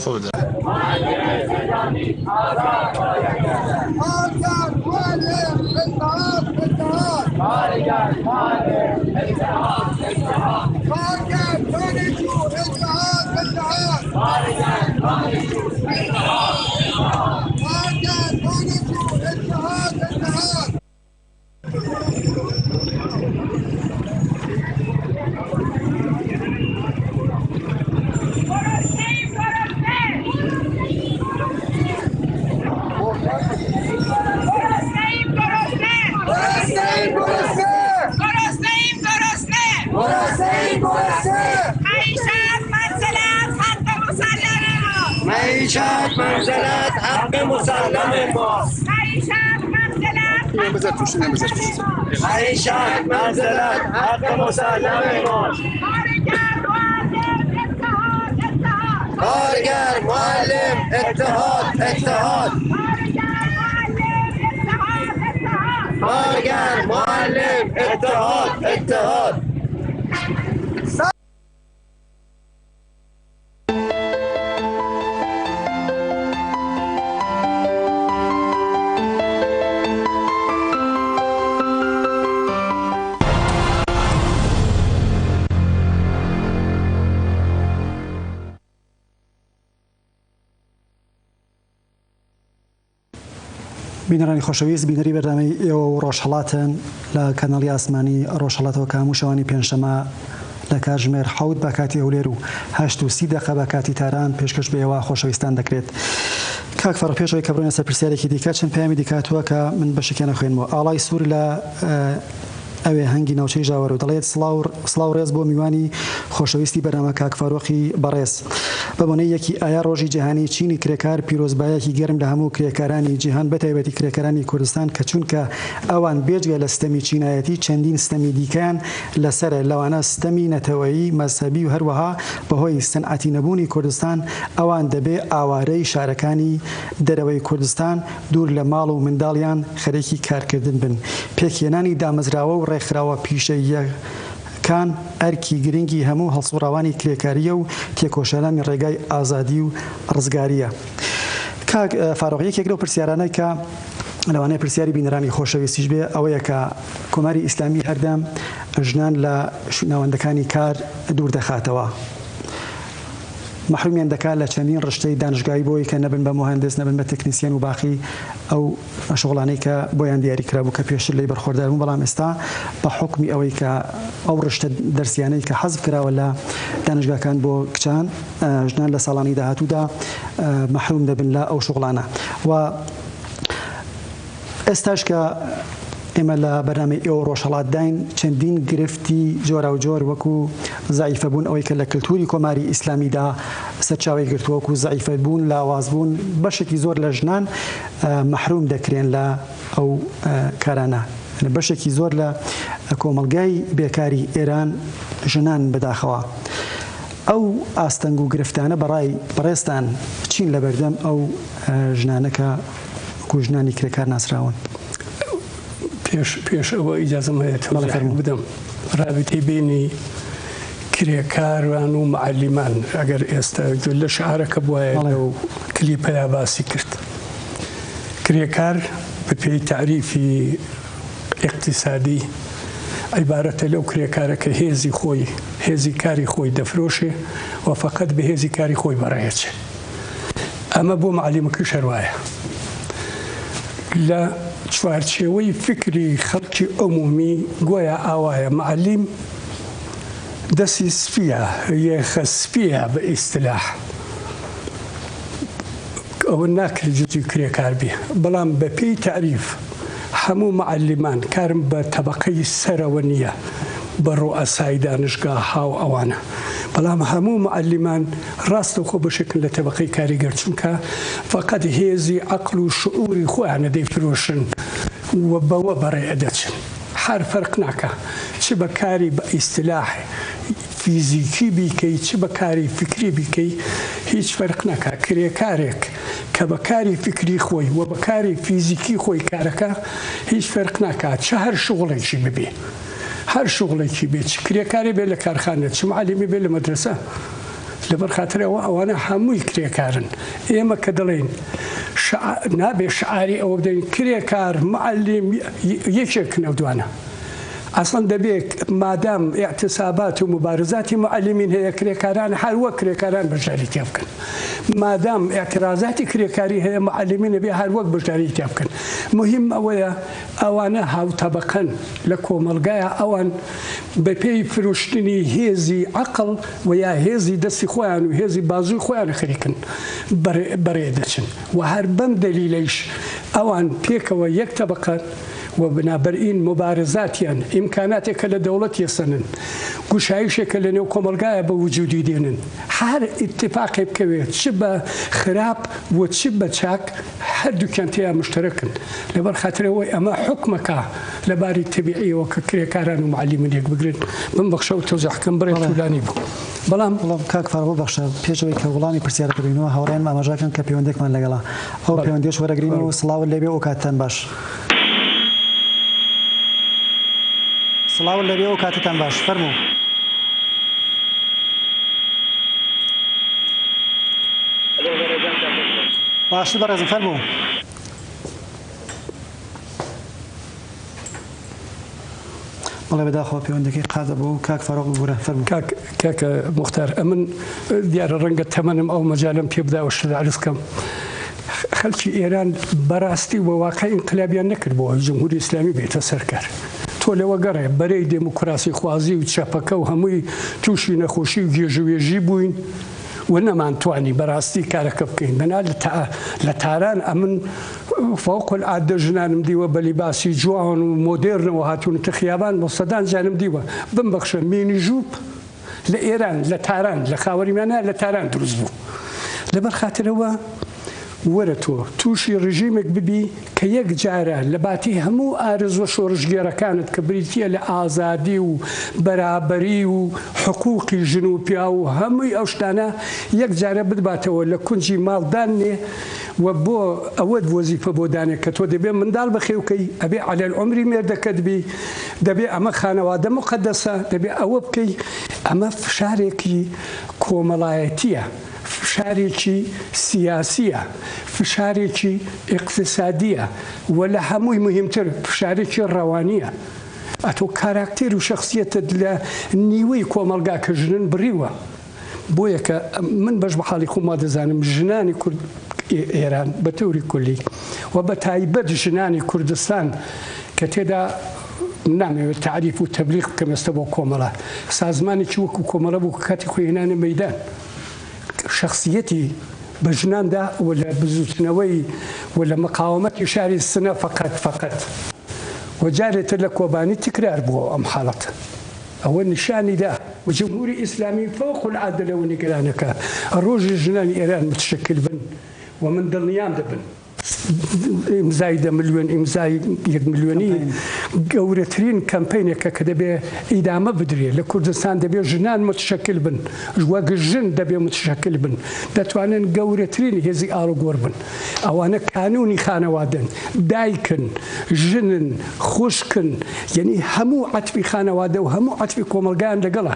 خب بینەرانی خۆشەویست بینەری بەرنامەی ئێوە و ڕۆژهەڵاتن لە کەناڵی ئاسمانی ڕۆژهەڵاتەوە کە هەموو شەوانی پێنجشەمە لە کاتژمێر حەوت بە کاتی هەولێر و 8:30 دەقە بە کاتی تاران پێشکەش بە ئێوە خۆشەویستان دەکرێت. کاک فەڕ پێش ئەوەی کە بڕۆینە سەر پرسیارێکی دیکە چەند پەیامی دیکە هاتووە کە من بەشێکیان ئەخوێنمەوە. ئاڵای سوور لە ئەوێ هەنگی ناوچەی ژاوەرۆ دەڵێت سڵاو سڵاو ڕێز بۆ میوانی خۆشەویستی بەرنامە کاک فاروقی بەڕێز بە بۆنەی یەکی ئایار ڕۆژی جیهانی چینی کرێکار پیرۆزبایەکی گەرم لە هەموو کرێکارانی جیهان بەتایبەتی کرێکارانی کوردستان کە چونکە ئەوان بێجگە لە ستەمی چینایەتی چەندین ستەمی دیکەیان لەسەرە لەوانە ستەمی نەتەوەیی مەزهەبی و هەروەها بەهۆی سنعەتی نەبوونی کوردستان ئەوان دەبێ ئاوارەی شارەکانی دەرەوەی کوردستان دوور لە ماڵ و منداڵیان خەرێکی کارکردن بن. پێکهێنانی دامەزراوە و ڕێکخراوە پیشەییەکان ئەرکی گرنگی هەموو هەڵسوڕاوانی کرێکارییە و تێکۆشەرانی ڕێگای ئازادی و ڕزگارییە. کاک فاروق یەکێک لەو پرسیارانەی کە لەوانەیە پرسیاری بینەرانی خۆشەویستیش بێ ئەوەیە کە کۆماری ئیسلامی هەردەم ژنان لە ناوەندەکانی کار دوور دەخاتەوە. مەحرومیان دەکات لە چەندین ڕشتەی دانشگاهی بۆی کە نەبن بە موهەندس نەبن بە تەکنیسیەن و باقی ئەو شوغڵانەی کە بۆیان دیاری کرابوو کە پێشتر لێی بەرخۆردار بوون بەڵام ئێستا بە حوکمی ئەوەی کە ئەو ڕشتە دەرسیانەی کە حەزف کراوە لە دانشگاکان بۆ کچان ژنان لە ساڵانی داهاتوودا مەحروم دەبن لە ئەو شوغڵانە و ئێستاش کە ئێمە لە بەرنامەی ئێوە ڕۆژهەڵاتداین چەندین گرفتی جۆراوجۆر وەکو زەعیفەبوون ئەوەی کە لە کلتوری کۆماری ئیسلامیدا سەرچاوەی گرتووە وەکو زەعیفەبوون لاوازبوون بەشێکی زۆر لە ژنان مەحروم دەکرێن لە ئەو کارانە بەشێکی زۆر لە کۆمەڵگای بێکاری ئێران ژنان بەداخەوە ئەو ئاستەنگ و گرفتانە بەڕای بەڕێزتان چین لەبەردەم ئەو ژنانە کە وەکو ژنانی کرێکار ناسراون. پێش پێش ئەوە ئیجازەم هەیە تەوزیحێک بدەم رابیتەی بینی کرێکاران و معەلیمان ئەگەر ئێستا گوێ لە شعارەکە بوایە لەو کلیپەیا باسی کرد کرێکار بەپێی تەعریفی ئیقتیسادی عیبارەتە لەو کرێکارە کە هێزی خۆی هێزی کاری خۆی دەفرۆشێ و فەقەت بە هێزی کاری خۆی بەڕێچێ ئەمە بۆ مەعەلیمەکەش هەر وایە. لە چوارچێوەی فیکری خەڵکی عمومی گۆیا ئاوایە مەعەلیم دەستی سپییە، یەخە سپییە بە ئیستلاح. ئەوە ناکرێت جزوی کرێکار بێ. بەڵام بە پێی تەعریف. هەموو معەلیمان، کارم بە تەبەقەی سەرەوە نییە، بە ڕوئەسای دانشگاها و ئەوانە، بەڵام هەموو معەلیمان ڕاستەوخۆ بەشێکن لە تەبەقەی کاریگەر، چونکە فەقەت هێزی عەقڵ و شعوری خۆیانە دەیفرۆشن و بەوە بەڕێ ئەدەچن. هەر فەرق ناکا چ بە کاری بە ئیستلاح فیزیکی بیکەی چ بە کاری فیکری بیکەی هیچ فەرق ناکا کرێکارێک کە بە کاری فیکری خۆی و بە کاری فیزیکی خۆی کارەکا هیچ فەرق ناکا چ هەر شوغڵێکی ببێ هەر شوغڵێکی بێ چ کرێکارێ بێ لە کارخانە چ معەلیمێ بێ لە مەدرەسە لەبەر خاتری ئەوە ئەوانە هەمووی کرێکارن ئێمە کە دەڵێین نابێ شعاری ئەوە بدەین کرێکار معەلیم یەکێکن ئەو دوانە ئەسڵەن دەبێ مادام ئیعتسابات و موبارزاتی موعەلیمین هەیە کرێکاران هەر وەک کرێکاران بەشداری تیا بکەن مادام ئیعترازاتی کرێکاری هەیە موعەلیمین ئەبێ هەر وەک بەشداری تیا بکەن موهیم ئەوەیە ئەوانە هاوتەبەقەن لە کۆمەڵگایا ئەوان بەپێی فرۆشتنی هێزی عەقڵ و یا هێزی دەستی خۆیان و هێزی بازووی خۆیان خەریکن بەڕێ دەچن و هەر بەم دەلیلەیش ئەوان پێکەوە یەک تەبەقەن و بنابەرئین موبارزاتیان ئیمکاناتێکە لە دەوڵەت یەسەنن، گوشایشێکە لە نێو کۆمەڵگایا بە وجودی دێنن. هەر ئیتفاقێ بکەوێ چ بە خراپ و چ بە چاک هەردووکیان تێیا موشتەرەکن. لەبەر خاتری ئەوەی ئەمە حوکمەکە لە باری تەبیعیەوە کە کرێکاران و موعەلیمن یەک بگرن. بمبەخشە و تەوزیحەکەم بڕێک توولانی بوو. بەڵام. بەڵام کاک فاروق ببەخشە پێش ئەوەی کە وڵامی پرسیارەکە بەینەوە هاوڕێیانم ئاماژە کەن کە پەیوەندیەکمان لەگەڵە ئەو پەیوەندیەش وەرەگرین و سڵاوت لێبێ و کاتتان باش. سڵاوت لێبێ و کاتتان باش فەرموو. باشتر بەڕێزم فەرموو. بەڵێ بەداخەوە پەیوەندەکەی قات بوو کاک فاروق ببورە فەرموو. کاک کاکە موختار ئەمن دیارە ڕەنگە تەمەنم ئەو مەجالەم پێ بدا ئەو شتە عەرز کەم خەلکی ئێران بەراستی وە واقع ئینقلابیان نەکرد بۆ ئەوەی جمهوری ئیسلامی بێتە سەر کار تۆ لەوە گەڕێ بەرەی دێموکراسی خوازی و چەپەکە و هەمووی تووشی نەخۆشی و گێژوێژی بووین و نەمانتوانی بەراستی کارەکە بکەین دەنا لە تاران ئەمن فوق العادە ژنانم دیوە بە لیباسی جوان و مۆدێرنەوە هاتوونەتە خیابان بۆ سەدان جارم دیوە بمبەخشە مینی ژوپ لە ئێران لە تاران لە خاوەریمانە لە تاران دروست بوو لەبەر خاترەوە وەرە تۆ تووشی ڕژیمێک ببی کە یەک جارە لە باتی هەموو ئارەزووە شۆڕشگێڕەکانت کە بریتییە لە ئازادی و بەرابەری و حقووقی ژن و پیاو و هەمووی ئەو شتانە یەک جارە بتباتەوە لە کونجی ماڵ داننێ و بۆ ئەوەت وەزیفە بۆ دانێ کە تۆ دەبێ منداڵ بەخێو کەی ئەبێ عەلەلعومری مێردەکەت بی دەبێ ئەمە خانەوادە موقەدەسە دەبێ ئەوە بکەی ئەمە فشارێکی کۆمەڵایەتییە. فشارێکی سیاسییە، فشارێکی ئیقتسادییە و لە هەمووی موهیمتر فشارێکی ڕەوانییە. ئەتۆ کاراکتێر و شەخسییەتت لە نیوەی کۆمەڵگا کە ژنن بڕیوە. بۆیە کە من بەش بە حاڵی خۆم وا دەزانم ژنانی کورد ئێران بە تەوری کولی و بە تایبەت ژنانی کوردستان کە تێدا نامەوێت تەعریف و تەبلیغ بکەم ئێستا بۆ کۆمەڵە سازمانێکی وەکوو کۆمەڵە بوو کە کاتی خۆی هێنانە مەیدان شەخسیەتی بە ژنان دا و لە بزووتنەوەی و لە مقاومەتی شاری سنە فەقەت فەقەت و جارێ تر لە کۆبانی تکرار بووەوە ئەم حاڵەتە ئەوە نیشانی دا و جمهوری ئیسلامی فوق العادە لەوە نیگەرانە کە ڕۆژی ژنانی ئێران متشکل بن و من دڵنیام دەبن. ئیمزای دە ملیۆن ئیمزای یەک ملیۆنی گەورەترین کەمپەینێکە کە دەبێ ئیدامە بدرێ لە کوردستان دەبێ ژنان متشەکل بن وەک ژن دەبێ متشەکل بن دەتوانن گەورەترین هێزی ئاڵوگۆڕ بن ئەوانە کانوونی خانەوادەن دایکن ژنن خوشکن یەنی هەموو عەتفی خانەوادە و هەموو عەتفی کۆمەڵگایان لەگەڵە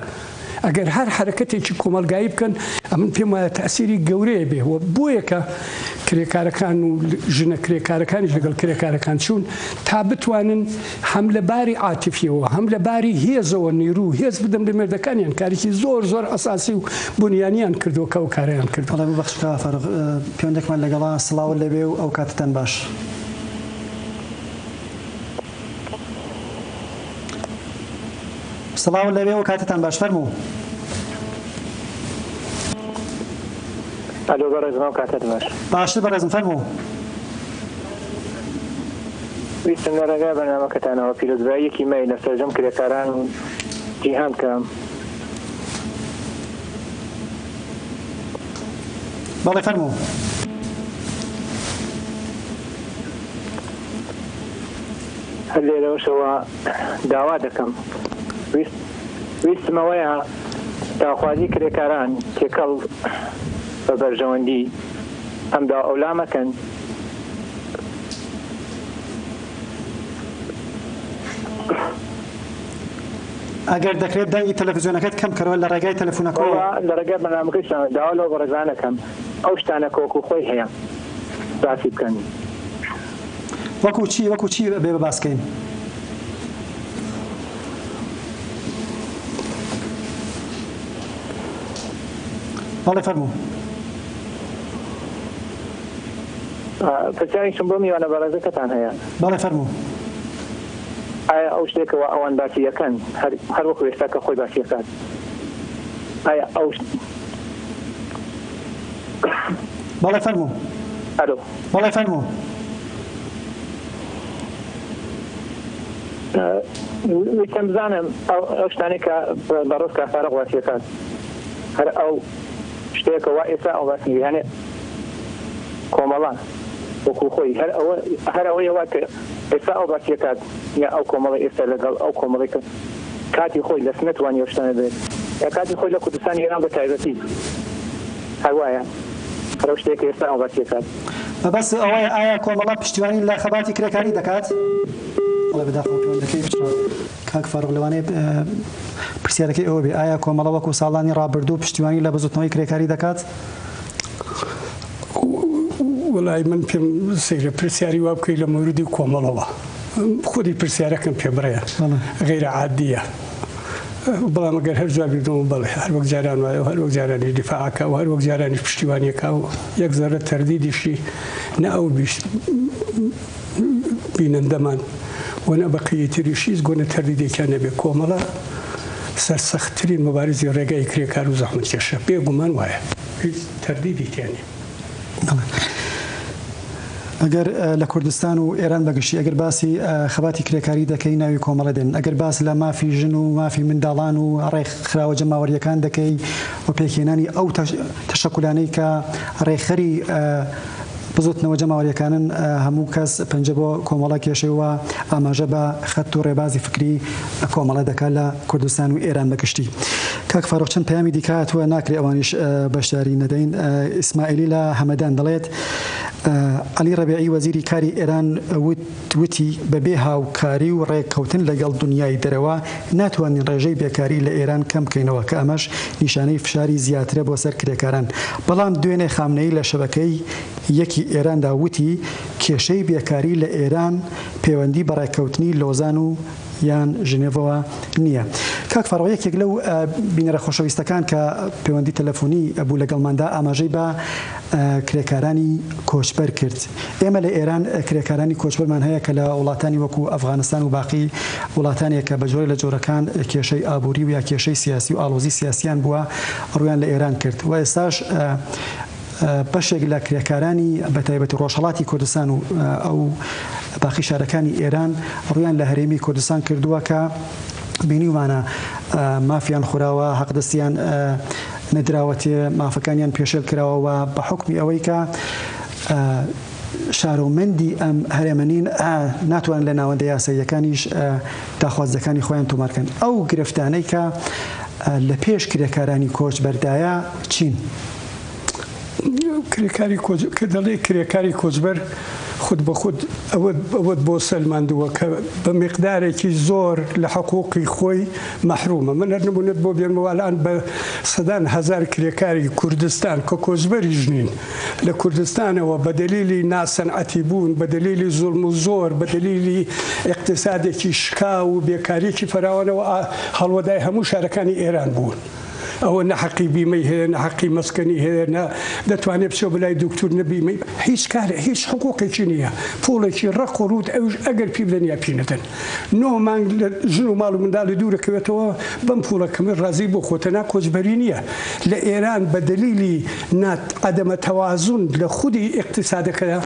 ئەگەر هەر حەرەکەتێکی کۆمەڵگایی بکەن ئەمن پێم وایە تەئسیری گەورەیە بێ و بۆیە کە کرێکارەکان و ژنە کرێکارەکانیش لەگەڵ کرێکارەکان چوون تا بتوانن هەم لە باری عاتفیەوە هەم لە باری هێزەوە نیرو و هێز بدەن بە مێردەکانیان کارێکی زۆر زۆر ئەساسی و بونیانیان کردووە کە ئەو کارەیان کردووە. بەڵێ ببەخش کاک فاروق پەیوەندێکمان لەگەڵە سڵاوت لێبێ و ئەو کاتەتان باش. سڵاو لەوێ و کاتتان باش فەرموو. ئەلۆ بەڕێزم ئەو کاتەت باش. باشتر بەڕێزم فەرموو. ویستم لە ڕێگای بەرنامەکەتانەوە پیرۆزباییەکی مەی لە سەرجەم کرێکاران جیهان بکەم. بەڵێ فەرموو. هەر لێرەوەشەوە داوا دەکەم ویستم ئەوەیە داخوازی کرێکاران تێکەڵ بە بەرژەوەندی ئەمدا ئەولا مەکەن. ئەگەر دەکرێت دەنگی تەلەفزیۆنەکەت کەم کەرەوە لە ڕێگای تەلەفونەکەوە. لە ڕێگای بەرنامەکەیشتانەوە داوا لەو بەڕێزانە کەم ئەو شتانە کە وەکو خۆی هەیە باسی بکەن. وەکو چی وەکو چی بێ بە باس کەین؟ بەڵێ فەرموو. پرسیارێکم بۆ میوانە بەڕێزەکەتان هەیە. بەڵێ فەرموو. ئایا ئەو شتێک کەوا ئەوان باسی ئەکەن هەر هەر وەکو ئێستا کە خۆی باسی ئەکات ئایا ئەو بەڵێ فەرموو. ئەلۆ. بەڵێ فەرموو. ویستم بزانم ئەو ئەو شتانەی کە بەڕێز کاک فارق باسی ئەکات هەر ئەو شتێکە وا ئێستا ئەو باسی یانێ کۆمەڵە وەکو خۆی هەر ئەوە هەر ئەوەیە وا کە ئێستا ئەو باسی ئەکات یا ئەو کۆمەڵەی ئێستا لەگەڵ ئەو کۆمەڵەی کە کاتی خۆی لە سنە توانی ئەو شتانە بێت یا کاتی خۆی لە کوردستانی ئێران بە تایبەتی هەر وایە هەر ئەو شتەیە کە ئێستا ئەو باسی ئەکات. مەبەست ئەوەیە ئایا کۆمەڵە پشتیوانی لە خەباتی کرێکاری دەکات؟ بەڵێ بەداخەوە پەیوەندەکەی پچڕا. کاک فاروق لەوانەیە پرسیارەکەی ئەوە بێ ئایا کۆمەڵە وەکو ساڵانی ڕابردوو پشتیوانی لە بزوتنەوەی کرێکاری دەکات؟ وەڵای من پێم سەیرە پرسیاری وا بکەی لە مەوردی کۆمەڵەوە خودی پرسیارەکەم پێ بڕێ غەیرە عادیە بەڵام ئەگەر هەر جوابی بدەمەوە بەڵێ هەر وەک جاران وایە و هەر وەک جارانیش دیفاعەکە و هەر وەک جارانیش پشتیوانیەکە و یەک زەرە تەردیدیشی نە ئەو بینەندەمان و نە بەقیەی تریش هیچ گۆنە تەردیدێکیان نەبێ کۆمەڵە سەرسەختترین موبارزی ڕێگای کرێکار و زەحمەتکێشە بێ گومان وایە هیچ تەردیدی تیا نیە. بەڵێ ئەگەر لە کوردستان و ئێران بەگشتی ئەگەر باسی خەباتی کرێکاری دەکەی ناوی کۆمەڵە دێن ئەگەر باس لە مافی ژن و مافی منداڵان و ڕێکخراوە جەماوەرییەکان دەکەی و پێکهێنانی ئەو تەشەکولانەی کە ڕێکخەری بزوتنەوە جەماوەریەکانن هەموو کەس پەنجە بۆ کۆمەڵە کێشێ و ئاماژە بە خەت و ڕێبازی فکری کۆمەڵە دەکات لە کوردستان و ئێران بە گشتی. کاک فاروق چەند پەیامی دیکە هاتووە ناکرێ ئەوانیش بەشداری نەدەین. ئیسماعیلی لە هەمەدان دەڵێت، عەلی ڕەبیعی وەزیری کاری ئێران وتی، بەبێ هاوکاری و ڕێککەوتن لەگەڵ دونیای دەرەوە ناتوانین ڕێژەی بێکاری لە ئێران کەم بکەینەوە کە ئەمەش نیشانەی فشاری زیاترە بۆ سەر کرێکاران. بەڵام دوێنێ خامنەیی لە شەبەکەی یەکی ئێراندا وتی، کێشەی بێکاری لە ئێران پێوەندی بە ڕێککەوتنی لۆزان و یان ژنێڤەوە نییە. کاک فاروق یەکێک لەو بینەرە خۆشەویستەکان کە پەیوەندی تەلەفۆنی بوو لەگەڵماندا ئاماژەی بە کرێکارانی کۆچبەر کرد. ئێمە لە ئێران کرێکارانی کۆچبەرمان هەیە کە لە وڵاتانی وەکو ئەفغانستان و باقی وڵاتانێک کە بە جۆرێک لە جۆرەکان کێشەی ئابووری و یا کێشەی سیاسی و ئاڵۆزی سیاسیان بووە ڕوویان لە ئێران کرد و ئێستاش بەشێک لە کرێکارانی بە تایبەتی ڕۆژهەڵاتی کوردستان و ئەو باقی شارەکانی ئێران ڕوویان لە هەرێمی کوردستان کردووە کە بینیومانە مافیان خوراوە، حەقدەستیان نەدراوەتێ، مافەکانیان پێشێل کراوە و بە حوکمی ئەوەی کە شارۆمەندی ئەم هەرێمە نین ناتوانن لە ناوەندە یاساییەکانیش داخوازیەکانی خۆیان تۆمار کەن. ئەو گرفتانەی کە لە پێش کرێکارانی کۆچبەردایە چین؟ کرێکاری کۆچ کە دەڵێ کرێکاری کۆچبەر خود بە خود ئەوەت ئەوەت بۆ سەلماندووە کە بە میقدارێکی زۆر لە حقوقی خۆی مەحرومە من هەر نمونەت بۆ بێنمەوە الان بە سەدان هەزار کرێکاری کوردستان کە کۆچبەریش نین لە کوردستانەوە بە دەلیلی ناسەنعەتی بوون بە دەلیلی زوڵم و زۆر بە دەلیلی ئیقتسادێکی شکاو و بێکاریەکی فەراوانەوە هەڵوەدای هەموو شارەکانی ئێران بوون. ئەوە نە حەقی بیمەی هەیە نە حەقی مەسکەنی هەیە نە دەتوانێت بچێ بەلای دوکتور نە بیمەی هیچ کار هیچ حقوقێکی نییە پوڵێکی ڕەق و ڕووت ئەوش ئەگەر پی بدەن یا پی نەدەن نۆ مانگ لە ژن و ماڵ و منداڵی دوورەکەوێتەوە بەم پوڵە کەمە ڕازی بۆ خۆ تەنها کۆچبەری نییە لە ئێران بە دەلیلی نات عەدەمە تەوازن لە خودی ئیقتیسادەکەدا.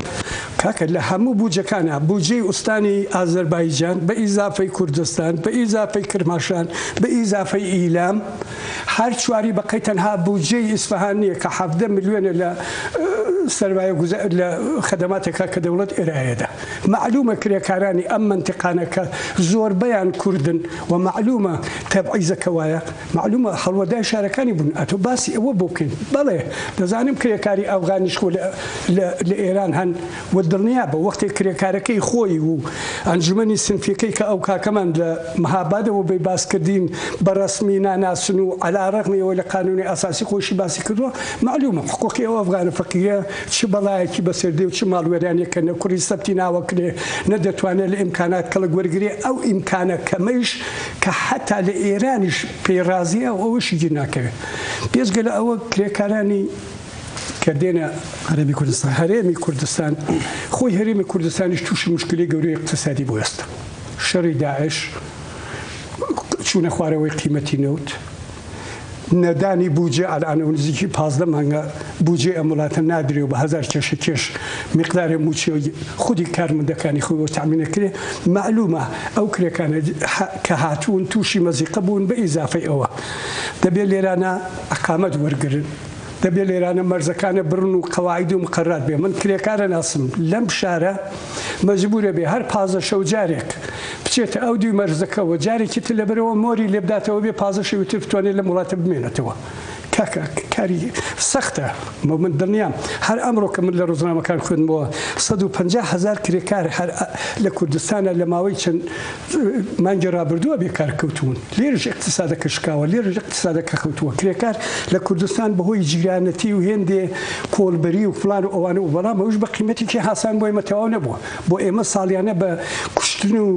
کاکە لە هەموو بوجەکانا بوجەی ئوستانی ئازەربایجان بە ئیزافەی کوردستان بە ئیزافەی کرماشان بە ئیزافەی ئیلام هەر چواری بە قەی تەنها بوجەی ئیسفەهان نییە کە 17 ملیۆنە لە سەرمایە گوزار لە خەدەماتێکا کە دەوڵەت ئێرایەدا مەعلومە کرێکارانی ئەم مەنتیقانە کە زۆربەیان کوردن و مەعلومە تەبعیزەکە وایە مەعلومە هەڵوەدای شارەکانی بوون ئەتۆ باسی ئەوە بۆ بکەین بەڵێ دەزانم کرێکاری ئەفغانیش خۆ لە لە لە ئێران هەن و دڵنیابە وەختێ کرێکارەکەی خۆی و ئەنجومەنی سنفیەکەی کە ئەو کاکەمان لە مهابادەوە بەی باس کردین بە ڕەسمی ناناسن و عەلا ڕەغمی ئەوەی لە قانونی ئەساسی خۆیشی باسی کردووە مەعلومە حقوقی ئەو ئەفغانە فەقیرە چ بەڵایەکی بەسەر دێ و چ ماڵوێرانیەکە نە کوڕی سەبتی ناوەکرێ نە دەتوانێ لە ئیمکانات کەڵک وەرگرێ ئەو ئیمکانە کەمەیش کە حەتا لە ئێرانیش پێی ڕازیە و ئەوەشی گیر ناکەوێ. بێجگە لە ئەوە کرێکارانی کە دێنە هەرێمی کوردستان هەرێمی کوردستان خۆی هەرێمی کوردستانیش تووشی موشکیلەی گەورەی ئیقتسادی بوو ئێستا شەڕی داعش چوونە خوارەوەی قیمەتی نەوت نەدانی بوجە ئەلئان و نزیکی 15 مانگە بوجەی ئەم وڵاتە نادرێ و بە هەزار کێشە کێش میقدارێ موچەی خودی کارمەندەکانی خۆی بۆ تەئمین ئەکرێ مەعلومە ئەو کرێکانە کە هاتوون تووشی مەزیقە بوون بە ئیزافەی ئەوە دەبێ لێرانە ئەقامەت وەرگرن دەبێ لێرانە مەرزەکانە بڕن و قەواعید و مقەررات بێ من کرێکارە ناسم لەم شارە مەجبورە بێ هەر 15 شەو جارێک بچێتە ئەو دوی مەرزەکەوە جارێکی تر لەبەرەوە مۆری لێبداتەوە بێ 15 شەوی تر بتوانێت لەم وڵاتە بمێنێتەوە کاکە کاری سەختە من دڵنیام هەر ئەمڕۆ کە من لە ڕۆژنامەکان خوێندمەوە 150 هەزار کرێکار هەر لە کوردستانە لە ماوەی چەند مانگی ڕابردووە بێکار کەوتوون لێرش اقتصادەکە شکاوە لێرش اقتصادەکە خەوتووە کرێکار لە کوردستان بەهۆی جیرانەتی و هێندێ کۆڵبەری و فلان و ئەوانە و بەڵام ئەوش بە قیمەتێکی هاسان بۆ ئێمە تەواو نەبووە بۆ ئێمە ساڵیانە بە کوشتن و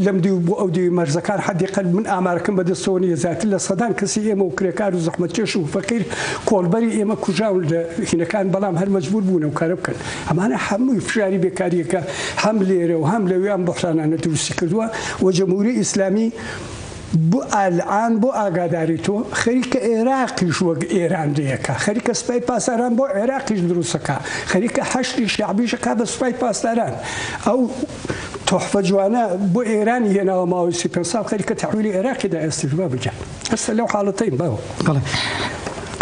لەم دیو بۆ ئەو دیوی مەرزەکان حەدی قەل من ئامارەکەم بەدەستەوە نییە زیاتر لە سەدان کەسی ئێمە و کرێکار و زەحمەتکێش و فەقیر کۆڵبەری ئێمە کوژاون لە هینەکان بەڵام هەر مەجبور بوون ئەو کارە بکەن ئەمانە هەمووی فشاری بێکاریەکە هەم لێرە و هەم لەوێ ئەم بوحرانانە دروستی کردووە و جمهوری ئیسلامی بۆ ئالان بۆ ئاگاداری تۆ خەریکە ئێراقیش وەک ئێران لێکا خەریکە سوپای پاسداران بۆ عێراقیش دروستەکا خەریکە حەشدی شەعبیش ئەکا بە سوپای پاسداران ئەو تۆحفە جوانە بۆ ئێرانی هێناوە ماوەی 35 ساڵ خەریکە تەحویلی عێراقی دا ئێستش بابە گیان ئێستا لەو حاڵەتەین باوە. بەڵێ.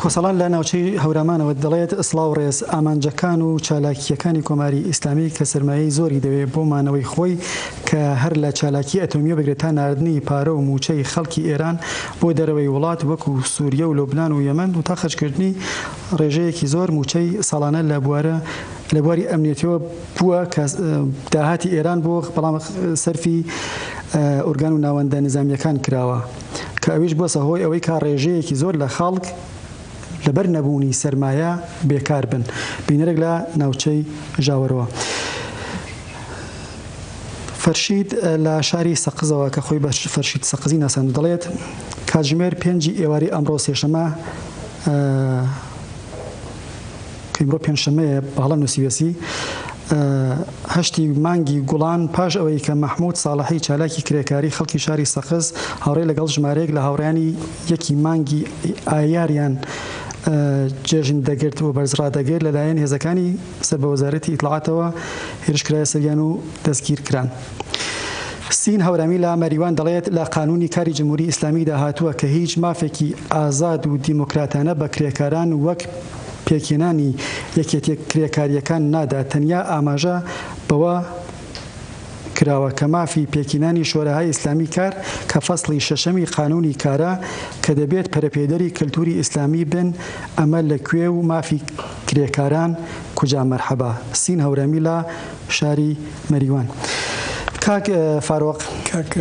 کۆسەڵان لە ناوچەی هەورامانەوە دەڵێت، سڵاو ڕێز، ئامانجەکان و چالاکییەکانی کۆماری ئیسلامی کە سەرمایەی زۆری دەوێ بۆ مانەوەی خۆی کە هەر لە چالاکیی ئەتۆمییە بگرە تا ناردنی پارە و مووچەی خەڵکی ئێران بۆ دەرەوەی وڵات وەکوو سووریە و لوبنان و یەمەن و تا خەرجکردنی ڕێژەیەکی زۆر مووچەی ساڵانە لە بوارە لە بواری ئەمنیەتیەوە بووە کە داهاتی ئێران بۆ بەڵام سەرفی ئورگان و ناوەندە نیزامییەکان کراوە. کە ئەویش بووەسە هۆی ئەوەی کە ڕێژەیەکی زۆر لە خەڵک لەبەر نەبوونی سەرمایە بێکار بن. بینەرێک لە ناوچەی ژاوەرۆ. فەرشید لە شاری سەقزەوە کە خۆی بە فەرشید سەقزی ناساند دەڵێت، کاتژمێر پێنجی ئێوارەی ئەمڕۆ سێشەمە، کە ئیمڕۆ پێنجشەممەیە بە هەڵە نووسیویەسی، هەشتی مانگی گوڵان پاش ئەوەی کە مەحموود ساڵحی چالاکی کرێکاری خەڵکی شاری سەقز هاوڕێ لەگەڵ ژمارەیەک لە هاوڕێیانی یەکی مانگی ئایاریان جێژن دەگرت و بەرز ڕادەگرت لەلایەن هێزەکانی سەر بە وەزارەتی ئیتڵاعاتەوە هێرش کرایە سەریان و دەستگیر کران. سین هەورامی لە مەریوان دەڵێت، لە قانوونی کاری جمهوری ئیسلامیدا هاتووە کە هیچ مافێکی ئازاد و دیموکراتانە بە کرێکاران وەک پێکهێنانی یەکێتیە کرێکارییەکان نادات، تەنیا ئاماژە بەوە کراوە کە مافی پێکهینانی شۆراهای ئیسلامی کار کە فەسڵی شەشەمی قانوونی کارە کە دەبێت پەرەپێدەری کەلتووری ئیسلامی بن ئەمە لە کوێ و مافی کرێکاران کوجا مەرحەبا سین هەورامی لە شاری مەریوان. کاک فارۆق. کاک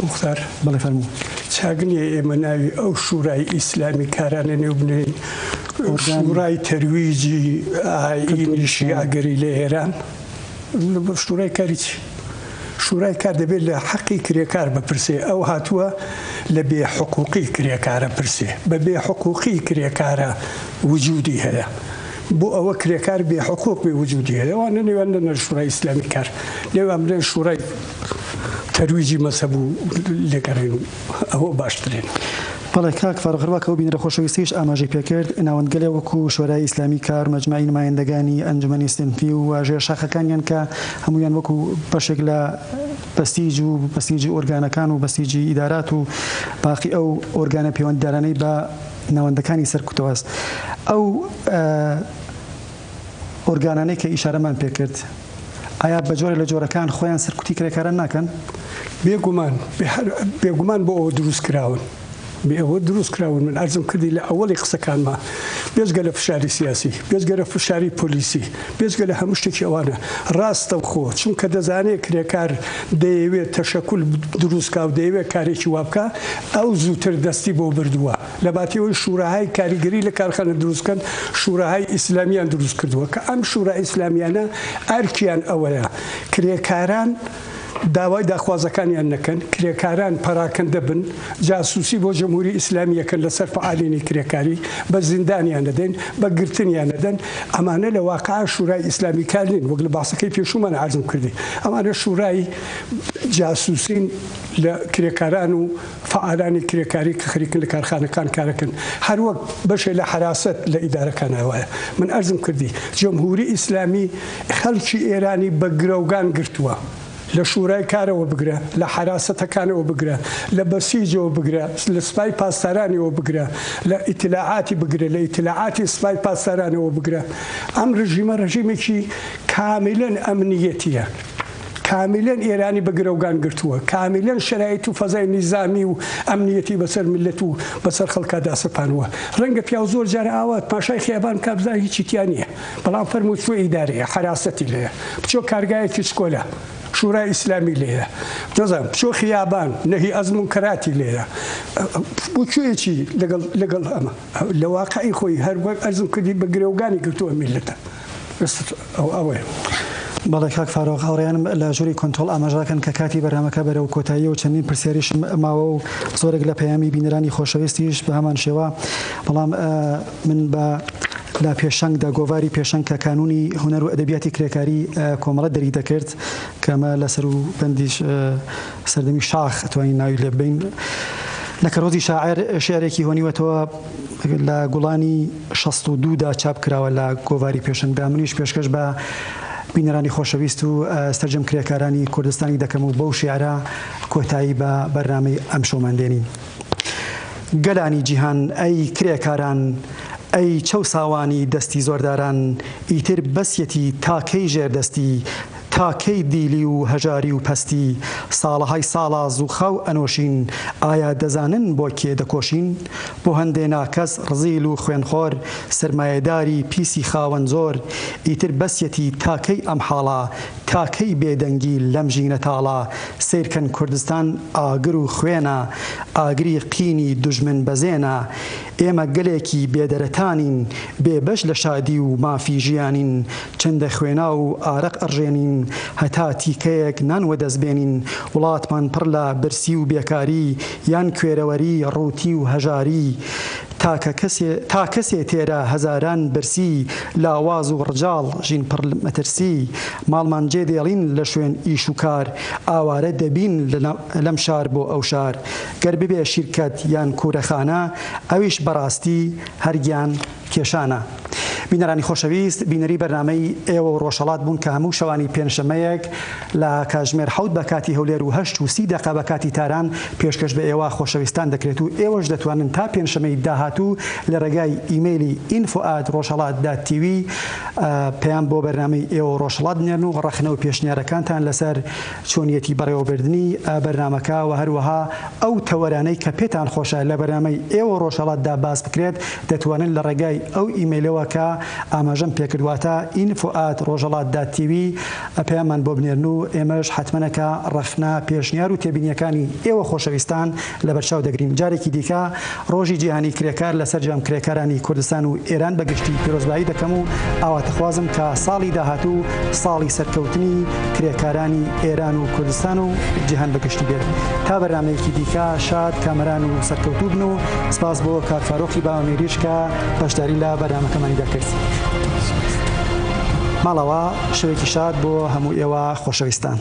موختار. بەڵێ فەرموو. چاک نییە ئێمە ناوی ئەو شورای ئیسلامی کارانە نێو بنێین شورای تەرویجی ئایینی شیعەگەری لە ئێران شورای کاری چی؟ شورای کار دەبێت لە حەقی کرێکار بپرسێ ئەو هاتووە لە بێ حقوقی کرێکارە پرسێ بە بێ حقوقی کرێکارە وجودی هەیە بۆ ئەوە کرێکار بێ حقوق بێ وجودی هەیە ئەوانە نێویان نەنە شورای ئیسلامی کار نێویان بنێن شورای تەرویجی مەزهەب و لێگەڕین و ئەوە باشترین. بەڵێ کاک فاروق هەروا کە ئەو بینەرە خۆشەویستەیش ئاماژەی پێکرد، ناوەندگەلێ وەکوو شۆرای ئیسلامی کار، مەجمەعی نمایندەگانی ئەنجومەنی سنفی و ژێر شاخەکانیان کە هەموویان وەکوو بەشێک لە بەسیج و بەسیجی ئۆرگانەکان و بەسیجی ئیدارات و باقی ئەو ئۆرگانە پێوەندیدارانەی بە ناوەندەکانی سەرکوتەوە هەست ئەو ئۆرگانانەی کە ئیشارەمان پێکرد ئایا بە جۆرێک لە جۆرەکان خۆیان سەرکوتی کرێکاران ناکەن؟ بێگومان، بێگومان بۆ ئەوە دروست کراون. بێ ئەوە دروست کراون. من عەرزم کردی لە ئەوەڵی قسەکانما بێجگە لە فشاری سیاسی، بێجگە لە فشاری پۆلیسی، بێجگە لە هەموو شتێکی ئەوانە ڕاستەوخۆ چونکە دەزانێ کرێکار دەیەوێ تەشەکول دروست کا و دەیەوێ کارێکی وا بکا ئەو زووتر دەستی بۆ بردووە. لە باتی ئەوەی شوراهای کاریگەری لە کارخانە دروست بکەن، شوراهای ئیسلامیان دروست کردووە کە ئەم شورا ئیسلامیانە ئەرکیان ئەوەیە کرێکاران داوای داخوازەکانیان نەکەن، کرێکاران پەراکەندە بن، جاسوسی بۆ جمهوری ئیسلامی ئەکەن لەسەر فەعالینی کرێکاری، بە زیندانیان ئەدەین، بە گرتنیان ئەدەن، ئەمانە لە واقعا شورای ئیسلامی کار نین، وەک لە باسەکەی پێشوومان عەرزم کردی ئەمانە شورای جاسوسین لە کرێکاران و فەعالانی کرێکاری کە خەریکن لە کارخانەکان کارەکەن هەر وەک بەشێ لە حەراسەت لە ئیدارەکانا وایە. من عەرزم کردی جمهوری ئیسلامی خەلکی ئێرانی بە گرەوگان گرتووە. لە شورای کارەوە بگرە، لە حەراسەتەکانەوە بگرە، لە بەسیجەوە بگرە، لە سپای پاسدارانەوە بگرە، لە ئیتلاعاتی بگرە، لە ئیتلاعاتی سپای پاسدارانەوە بگرە. ئەم رژیمە رژیمێکی کامیلەن ئەمنیەتیە. کامیلەن ئێرانی بە گرەوگان گرتووە، کامیلەن شەرایت و فەزای نیزامی و ئەمنیەتی بەسەر میللەت و بەسەر خەڵکا داسەپانووە. ڕەنگە پیاو زۆر جار ئاوا تماشای خیابان بکا بزانێ هیچی تیا نییە، بەڵام فەرموو چۆ ئیدارەیە حەراسەتی لێیە، بچۆ کارگایەکی چکۆلە شورای ئیسلامی لێیە، نەزانم بچۆ خیابان نەهی ئەز مونکەراتی لێیە، بۆ کوێیەکی لەگەڵ لەگەڵ ئەمە لە واقعی خۆی هەر وەک ئەرزم کردی بە گرەوگانی گرتووە میللەتە. ئەوەیە. بەڵێ کاک فارۆق، هاوڕێیانم لە ژووری کۆنترۆڵ ئاماژە دەکەن کە کاتی بەرنامەکە بەرەو کۆتاییە و چەندین پرسیاریشم ماوە و زۆرێک لە پەیامی بینەرانی خۆشەویستیش بە هەمان شێوە، بەڵام من بە لە پێشەنگدا گۆڤاری پێشەنگ کە کانوونی هونەر و ئەدەبیاتی کرێکاری کۆمەڵە دەری دەکرد کە ئەمە لە سەروبەندیش سەردەمی شاخ ئەتوانین ناوی لێ ببەین لە کەرۆزی شاعێر شیعرێکی هۆنیوەتەوە لە گوڵانی 62 دا چاپ کراوە لە گۆڤاری پێشەنگدا منیش پێشکەش بە بینەرانی خۆشەویست و سەرجەم کرێکارانی کوردستانی دەکەم و بەو شیعرە کۆتایی بە بەرنامەی ئەمشەومان دێنین. گەلانی جیهان ئەی کرێکاران ئەی چەوساوانی دەستی زۆرداران ئیتر بەسیەتی تا کەی ژێردەستی تا کەی دیلی و هەژاری و پەستی ساڵەهای ساڵە زووخاو ئەنۆشین ئایا دەزانن بۆ کێ دەکۆشین بۆ هەندێ ناکەس ڕزیل و خوێنخۆر سەرمایەداری پیسی خاوەن زۆر ئیتر بەسیەتی تا کەی ئەم حاڵە تا کەی بێدەنگی لەم ژینە تاڵە سەیرکەن کوردستان ئاگر و خوێنە ئاگری قینی دوژمن بەزێنە ئێمە گەلێکی بێدەرەتانین بێ بەش لە شادی و مافی ژیانین چەندە خوێناو و ئارەق ئەڕژێنین هەتا تیکەیەک نان وەدەست بێنین وڵاتمان پڕ لە برسی و بێکاری یان کوێرەوەری ڕووتی و هەژاری تاکە کەسێ تا کەسێ تێرە هەزاران برسی لاواز و ڕجاڵ ژین پڕ مەترسی ماڵمان جێ دێڵین لە شوێن ئیش و کار ئاوارە دەبین لەم شار بۆ ئەو شار گەر ببێ شیرکەت یان کوورەخانە ئەویش بەڕاستی هەر گیان کێشانە. بینەرانی خۆشەویست بینەری بەرنامەی ئێوە و ڕۆژهەڵات بوون کە هەموو شەوانی پێنجشەممەیەک لە کاتژمێر حەوت بە کاتی هەولێر و هەشت و سی دەقە بە کاتی تاران پێشکەش بە ئێوە خۆشەویستان دەکرێت و ئێوەش دەتوانن تا پێنجشەممەی داهاتوو لە ڕێگای ئیمەیلی info at rojhelat dot tv پەیام بۆ بەرنامەی ئێوە و ڕۆژهەڵات بنێرن و ڕەخنە و پێشنیارەکانتان لەسەر چۆنیەتی بەڕێوەبردنی بەرنامەکە و هەروەها ئەو تەوەرانەی کە پێتان خۆشە لە بەرنامەی ئێوە ڕۆژهەڵاتدا باس بکرێت دەتوانن لە ڕێگای ئەو ئیمەیلەوە کە ئاماژەم پێکرد واتە info at rojhelat dot tv پەیاممان بۆ بنێرن و ئێمەش حەتمەنەکە ڕەخنە، پێشنیار و تێبینییەکانی ئێوە خۆشەویستان لەبەرچاو دەگرین. جارێکی دیکە ڕۆژی جیهانی کرێکار لە سەرجەم کرێکارانی کوردستان و ئێران بە گشتی پیرۆزبایی دەکەم و ئاواتەخوازم کە ساڵی داهاتوو ساڵی سەرکەوتنی کرێکارانی ئێران و کوردستان و جیهان بە گشتی بێت. تا بەرنامەیەکی دیکە شاد، کامەران و سەرکەوتوو بن و سپاس بۆ کاک فاروقی باوەمیریش کە بەشداری لە بەرنامەکەمانیدا کرد. ماڵاوا، شەوێکی شاد بۆ هەموو ئێوە خۆشەویستان.